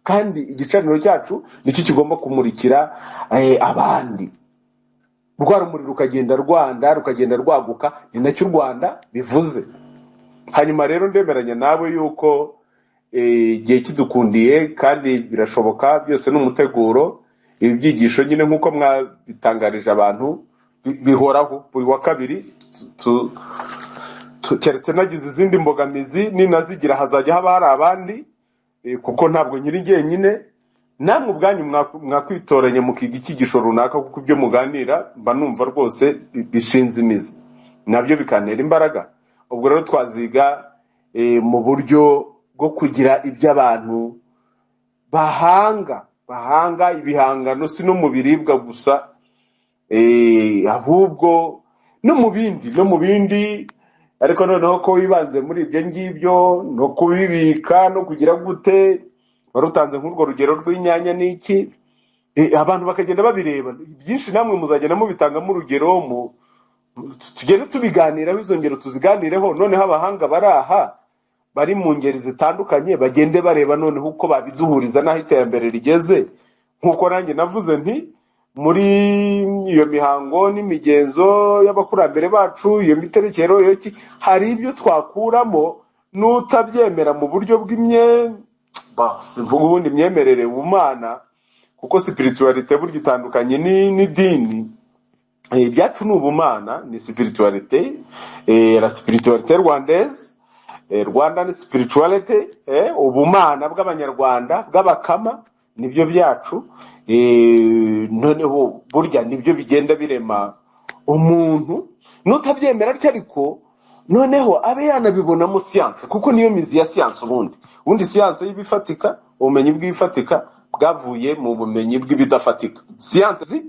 kandi igicaniro cyacu nicyo kigomba kumurikira abandi. Rwa rumuri rukagenda rwanda, rukagenda rwaguka, ni nacyo u Rwanda bivuze. Hanyuma rero ndemeranya nawe yuko igihe kidukundiye kandi birashoboka, byose ni umuteguro. Ibi byigisho nyine nk'uko mwabitangarije abantu bihoraho buri wa kabiri, keretse nagize izindi mbogamizi, ninazigira hazajya haba hari abandi, kuko ntabwo nkiri jyenyine. Namwe ubwanyu mwakwitoranya mukiga icyigisho runaka, kuko ibyo muganira mba numva rwose bishinze imizi, nabyo bikantera imbaraga. Ubwo rero twaziga mu buryo bwo kugira ibyo abantu bahanga ibihangano, si no mu biribwa gusa, ahubwo no mu bindi, ariko noneho ko wibanze muri ibyo ngibyo no kubibika no kugira gute, wari utanze nk'urwo rugero rw'inyanya n'iki, abantu bakagenda babireba byinshi, namwe muzagenda mubitangamo urugero, tugende tubiganiraho, izo ngero tuziganireho. Noneho abahanga bari aha bari mu ngeri zitandukanye bagende bareba noneho uko babiduhuriza n'aho iterambere rigeze. Nk'uko nanjye navuze nti muri iyo mihango n'imigenzo y'abakurambere bacu, iyo miterekero, iyo ki, hari ibyo twakuramo n'utabyemera mu buryo simvuga ubundi imyemerere ubumana, kuko spiritualite burya itandukanye n'idini. Ibyacu ni ubumana, ni spiritualite, la spiritualite rwandaise, Rwandan spirituality, ubumana bw'Abanyarwanda bw'abakama nibyo byacu. Noneho burya nibyo bigenda birema umuntu, n'utabyemera atyo ariko noneho abe yanabibonamo siyanse, kuko niyo mizi ya siyanse. Ubundi siyanse y'ibifatika, ubumenyi bw'ibifatika bwavuye mu bumenyi bw'ibidafatika. Siyanse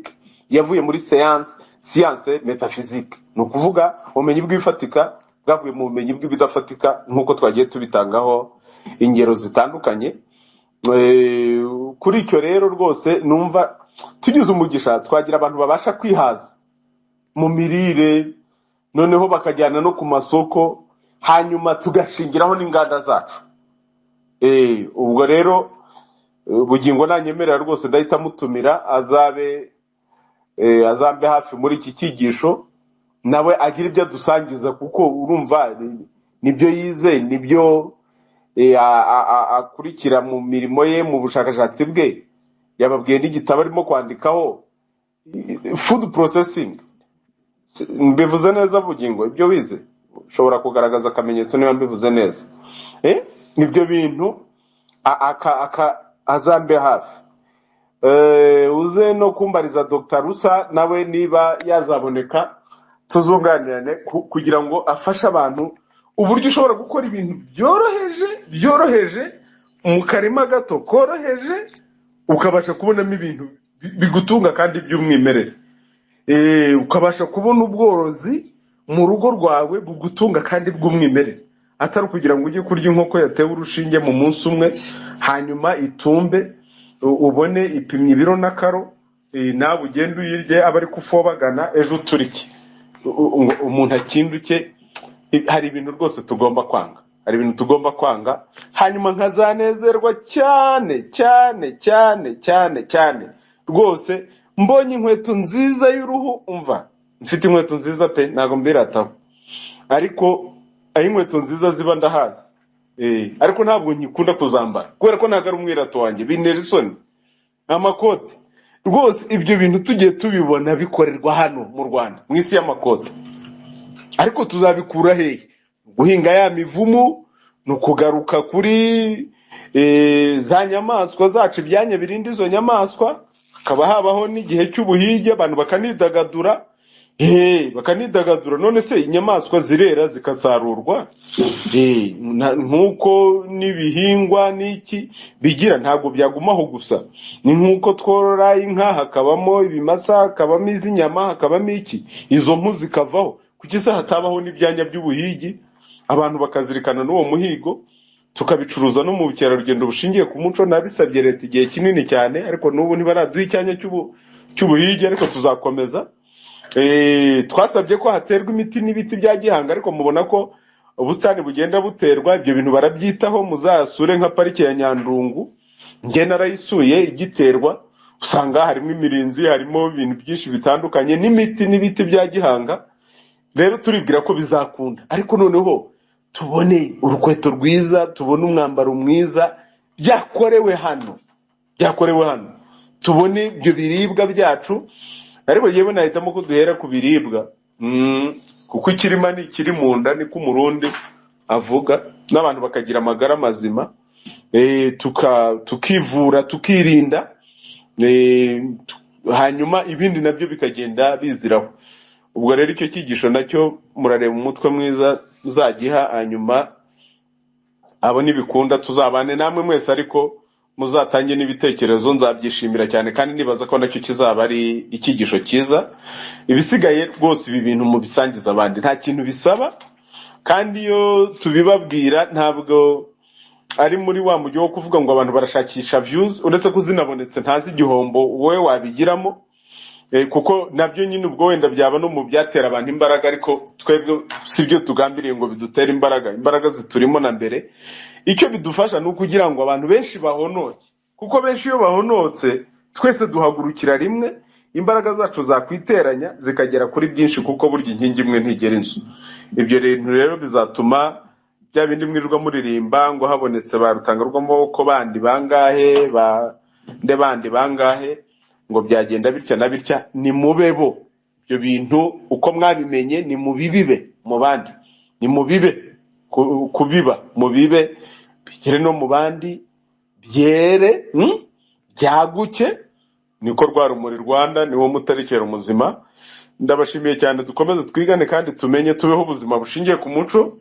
yavuye muri siyanse Science métaphysique, ni ukuvuga ubumenyi bw'ibifatika bwavuye mu bumenyi bw'ibidafatika, nk'uko twagiye tubitangaho ingero zitandukanye. Kuri icyo rero rwose numva tugize umugisha twagira abantu babasha kwihaza mu mirire, noneho bakajyana no ku masoko, hanyuma tugashingiraho n'inganda zacu. Ubwo rero Bugingo nanyemerera rwose ndahita mutumira, azabe azambe hafi muri iki cyigisho, nawe agira ibyo adusangiza, kuko urumva nibyo yize, nibyo akurikira mu mirimo ye, mu bushakashatsi bwe. Yababwiye n'igitabo arimo kwandikaho, food processing. Mbivuze neza, Bugingo? Ibyo wize ushobora kugaragaza akamenyetso niba mbivuze neza. Ibyo bintu azambe hafi. Uze no kumbariza Dr Rusa nawe niba yazaboneka, tuzunganirane kugira ngo afashe abantu uburyo ushobora gukora ibintu byoroheje mu karima gato koroheje, ukabasha kubonamo ibintu bigutunga kandi by'umwimerere. Ukabasha kubona ubworozi mu rugo rwawe bugutunga kandi bw'umwimerere, atari ukugira ngo ujye kurya inkoko yatewe urushinge mu munsi umwe, hanyuma itumbe, ubone ipimye ibiro n'akaro, nawe ugende uyirye, abe ari kufobagana ejo uturike. Ngo umuntu akinduke. Hari ibintu rwose tugomba kwanga, hari ibintu tugomba kwanga. Hanyuma nkazanezerwa cyane cyane cyane cyane cyane rwose mbonye inkweto nziza y'uruhu. Umva, mfite inkweto nziza pe, ntabwo mbirataho, ariko aho inkweto nziza ziba ndahazi. Ariko ntabwo nkikunda kuzambara kubera ko ntabwo ari umwirato wanjye, bintera isoni. Amakote rwose, ibyo bintu tugiye tubibona bikorerwa hano mu Rwanda, mu isi y'amakote. Ariko tuzabikura hehe? Guhinga ya mivumu, ni ukugaruka kuri za nyamaswa zacu, ibyanya birinda izo nyamaswa, hakaba habaho n'igihe cy'ubuhige, abantu bakanidagadura. Bakanidagadura. None se inyamaswa zirera zikasarurwa? Nk'uko n'ibihingwa n'iki bigira, ntabwo byagumaho gusa. Ni nk'uko tworora inka, hakabamo ibimasa, hakabamo iz'inyama, hakabamo iki, izo mpu zikavaho. Kuki se hatabaho n'ibyanya by'ubuhigi, abantu bakazirikana n'uwo muhigo, tukabicuruza no mu bukerarugendo bushingiye ku muco? Nabisabye leta igihe kinini cyane, ariko n'ubu ntibaraduha icyanya cy'ubuhigi, ariko tuzakomeza. Twasabye ko haterwa imiti n'ibiti bya gihanga, ariko mubona ko ubusitani bugenda buterwa, ibyo bintu barabyitaho. Muzasure nka parike ya Nyandungu, njye narayisuye igiterwa, usanga harimo imirinzi, harimo ibintu byinshi bitandukanye n'imiti n'ibiti bya gihanga. Rero turibwira ko bizakunda, ariko noneho tubone urukweto rwiza, tubone umwambaro mwiza byakorewe hano, byakorewe hano, tubone ibyo biribwa byacu. Ariko yewe nahitamo ko duhera ku biribwa, kuko ikirima ni ikiri mu nda, niko Umurundi avuga, n'abantu bakagira amagara mazima, tukivura, tukirinda, hanyuma ibindi nabyo bikagenda biziraho. Ubwo rero icyo cyigisho nacyo murareba umutwe mwiza uzagiha, hanyuma abo nibikunda tuzabane namwe mwese, ariko muzatange n'ibitekerezo, nzabyishimira cyane, kandi nibaza ko nacyo kizaba ari icyigisho cyiza. Ibisigaye rwose ibi bintu mubisangiza abandi, nta kintu bisaba, kandi iyo tubibabwira ntabwo ari muri wa mujyi wo kuvuga ngo abantu barashakisha views, uretse ko zinabonetse ntazi igihombo wowe wabigiramo. Kuko nabyo nyine ubwo wenda byaba no mu byatera abantu imbaraga, ariko twebwe si byo tugambiriye ngo bidutere imbaraga, imbaraga ziturimo na mbere. Icyo bidufasha ni ukugira ngo abantu benshi bahonoke, kuko benshi iyo bahonotse twese duhagurukira rimwe, imbaraga zacu zakwiteranya zikagera kuri byinshi, kuko burya inkingi imwe ntigera inzu. Ibyo bintu rero bizatuma bya bindi mwirirwa muririmba ngo habonetse ba rutanga rw'amaboko bandi bangahe, ba nde bandi bangahe, ngo byagenda bitya na bitya. Ni mube bo ibyo bintu uko mwabimenye, ni mubibibe mu bandi, ni mubibe kubiba, mubibe bigere no mu bandi, byere, byaguke. Niko rwa rumuri Rwanda, niwo mutarekera umuzima. Ndabashimiye cyane, dukomeze twigane kandi tumenye, tubeho ubuzima bushingiye ku muco.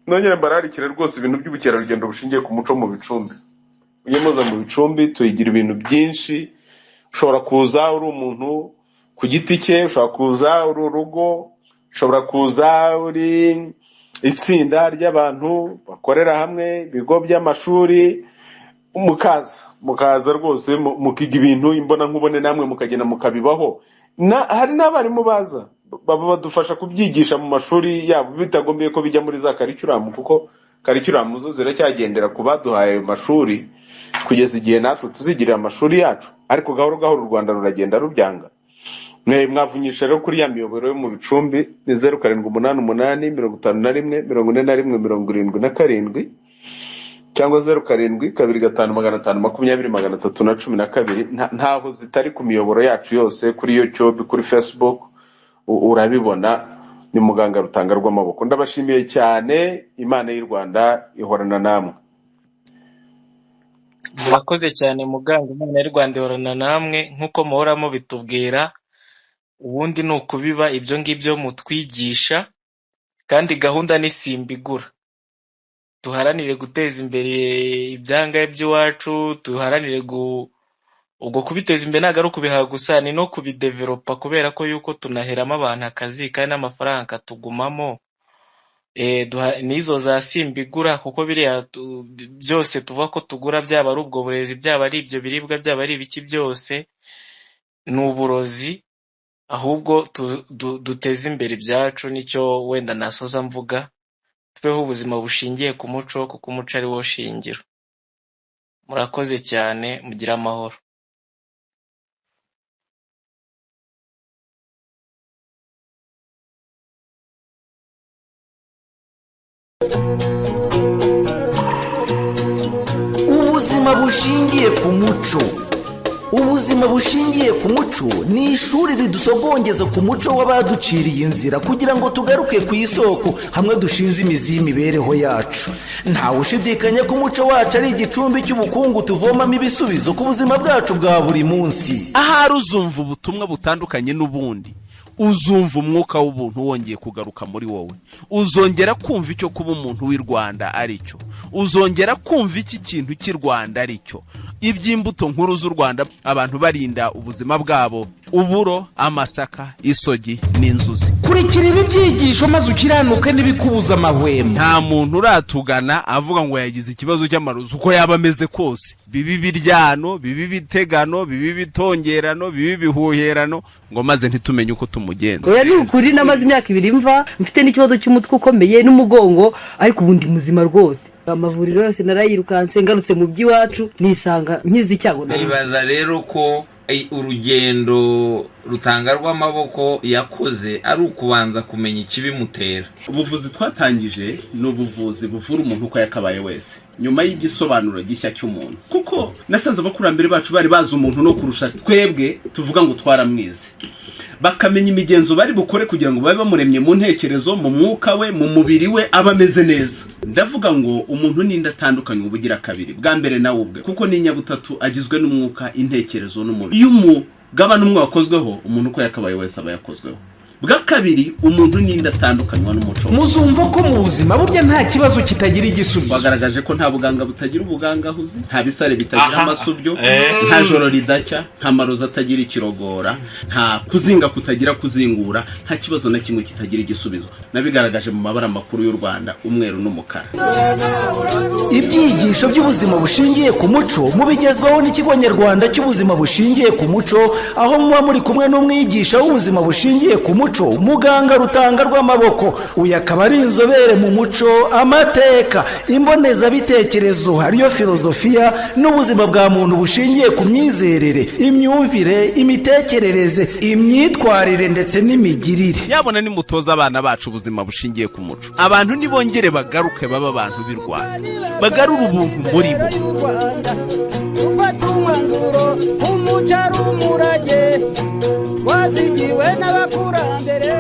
Nongere mbararikire rwose ibintu by'ubukerarugendo bushingiye ku muco mu bicumbi. Mujye muza mu bicumbi, tuyigira ibintu byinshi. Ushobora kuza uri umuntu ku giti cye, ushobora kuza uri urugo, ushobora kuza uri itsinda ry'abantu bakorera hamwe, ibigo by'amashuri, mukaza rwose mukiga ibintu imbonankubone, namwe mukagenda mukabibaho. Hari n'abarimu baza baba badufasha kubyigisha mu mashuri yabo bitagombye ko bijya muri za karikiramu, kuko karikiramu zo ziracyagendera ku baduhaye ayo mashuri kugeza igihe natwe tuzigirira amashuri yacu. Ariko gahoro gahoro u Rwanda ruragenda rubyanga. Mwavunyisha rero kuri ya miyoboro yo mu bicumbi ni 0788 51 41 77 cyangwa 07 25 520 312. Ntaho zitari ku miyoboro yacu yose, kuri YouTube, kuri Facebook urabibona. Ni muganga Rutanga rw'amaboko. Ndabashimiye cyane, Imana y'u Rwanda ihorana namwe. Murakoze cyane muganga, Imana y'u Rwanda ihorana namwe nk'uko muhora mubitubwira. Ubundi ni ukubiba ibyo ngibyo mutwigisha, kandi gahunda ni simbigura. Duharanire guteza imbere ibyangahe by'iwacu, duharanire ubwo kubiteza imbere ntabwo ari ukubihaha gusa, ni no kubidevelopa, kubera ko yuko tunaheramo abantu akazi kandi n'amafaranga akatugumamo. N'izo za simbigura, kuko biriya byose tuvuga ko tugura, byaba ari ubwo burezi, byaba ari ibyo biribwa, byaba ari ibiki byose, ni uburozi. Ahubwo duteze imbere ibyacu, nicyo wenda nasoza mvuga. Tubeho ubuzima bushingiye ku muco, kuko umuco ari wo shingiro. Murakoze cyane, mugire amahoro. Ubuzima bushingiye ku muco. Ubuzima bushingiye ku muco ni ishuri ridusogongeza ku muco w'abaduciriye inzira kugira ngo tugaruke ku isoko hamwe dushinze imizi y'imibereho yacu. Ntawe ushidikanya ko umuco wacu ari igicumbi cy'ubukungu tuvomamo ibisubizo ku buzima bwacu bwa buri munsi. Ahari uzumva ubutumwa butandukanye n'ubundi, uzumva umwuka w'ubuntu wongeye kugaruka muri wowe, uzongera kumva icyo kuba umuntu w'i Rwanda ari cyo, uzongera kumva iki kintu cy'i Rwanda ari cyo. Iby'imbuto nkuru z'u Rwanda, abantu barinda ubuzima bwabo, uburo, amasaka, isogi n'inzuzi. Kurikira ibi byigisho maze ukiranuke n'ibikubuza amahwemo. Nta muntu uratugana avuga ngo yagize ikibazo cy'amarozi, uko yaba ameze kose, bibi biryano, bibi bitegano, bibi bitongerano, bibi bihuherano, ngo maze ntitumenye uko tumugenza. Oya, ni ukuri namaze imyaka 2 mva mfite n'ikibazo cy'umutwe ukomeye n'umugongo, ariko ubundi muzima rwose. Amavuriro yose narayirukanse, ngarutse mu by'iwacu nisanga nkize icyago nari. Nibaza rero ko urugendo Rutanga rw'amaboko yakoze ari ukubanza kumenya ikibimutera. Ubuvuzi twatangije ni ubuvuzi buvura umuntu uko yakabaye wese, nyuma y'igisobanuro gishya cy'umuntu, kuko nasanze abakurambere bacu bari bazi umuntu no kurusha twebwe tuvuga ngo twaramwize, bakamenya imigenzo bari bukore kugira ngo babe bamuremye mu ntekerezo, mu mwuka we, mu mubiri we, aba ameze neza. Ndavuga ngo umuntu ninde atandukanye ubugira kabiri, bwa mbere nawe ubwe, kuko ni inyabutatu, agizwe n'umwuka, intekerezo n'umubiri. Iyo umugabane umwe wakozweho, umuntu uko yakabaye wese aba yakozweho. Bwa kabiri, umuntu ninde atandukanywa n'umuco. Muzumva ko mu buzima burya nta kibazo kitagira igisubizo. Bagaragaje ko nta buganga butagira ubugangahuzi, nta bisare bitagira amasubyo, nta joro ridacya, nta marozi atagira ikirogora, nta kuzinga kutagira kuzingura, nta kibazo na kimwe kitagira igisubizo. Nabigaragaje mu mabara makuru y'u Rwanda, umweru n'umukara. Ibyigisho by'ubuzima bushingiye ku muco mubigezwaho n'ikigo nyarwanda cy'ubuzima bushingiye ku muco, aho muba muri kumwe n'umwigisha w'ubuzima bushingiye ku muco, muganga Rutanga rw'amaboko. Uyu akaba ari inzobere mu muco, amateka, imbonezabitekerezo ariyo filozofiya, n'ubuzima bwa muntu bushingiye ku myizerere, imyumvire, imitekerereze, imyitwarire ndetse n'imigirire. Yabona nimutoza abana bacu ubuzima bushingiye ku muco, abantu nibongere bagaruke baba abantu b'i Rwanda, bagarure ubuntu muri bo. Ufata umwanzuro umuco ari umurage twazigiwe n'abakurambere.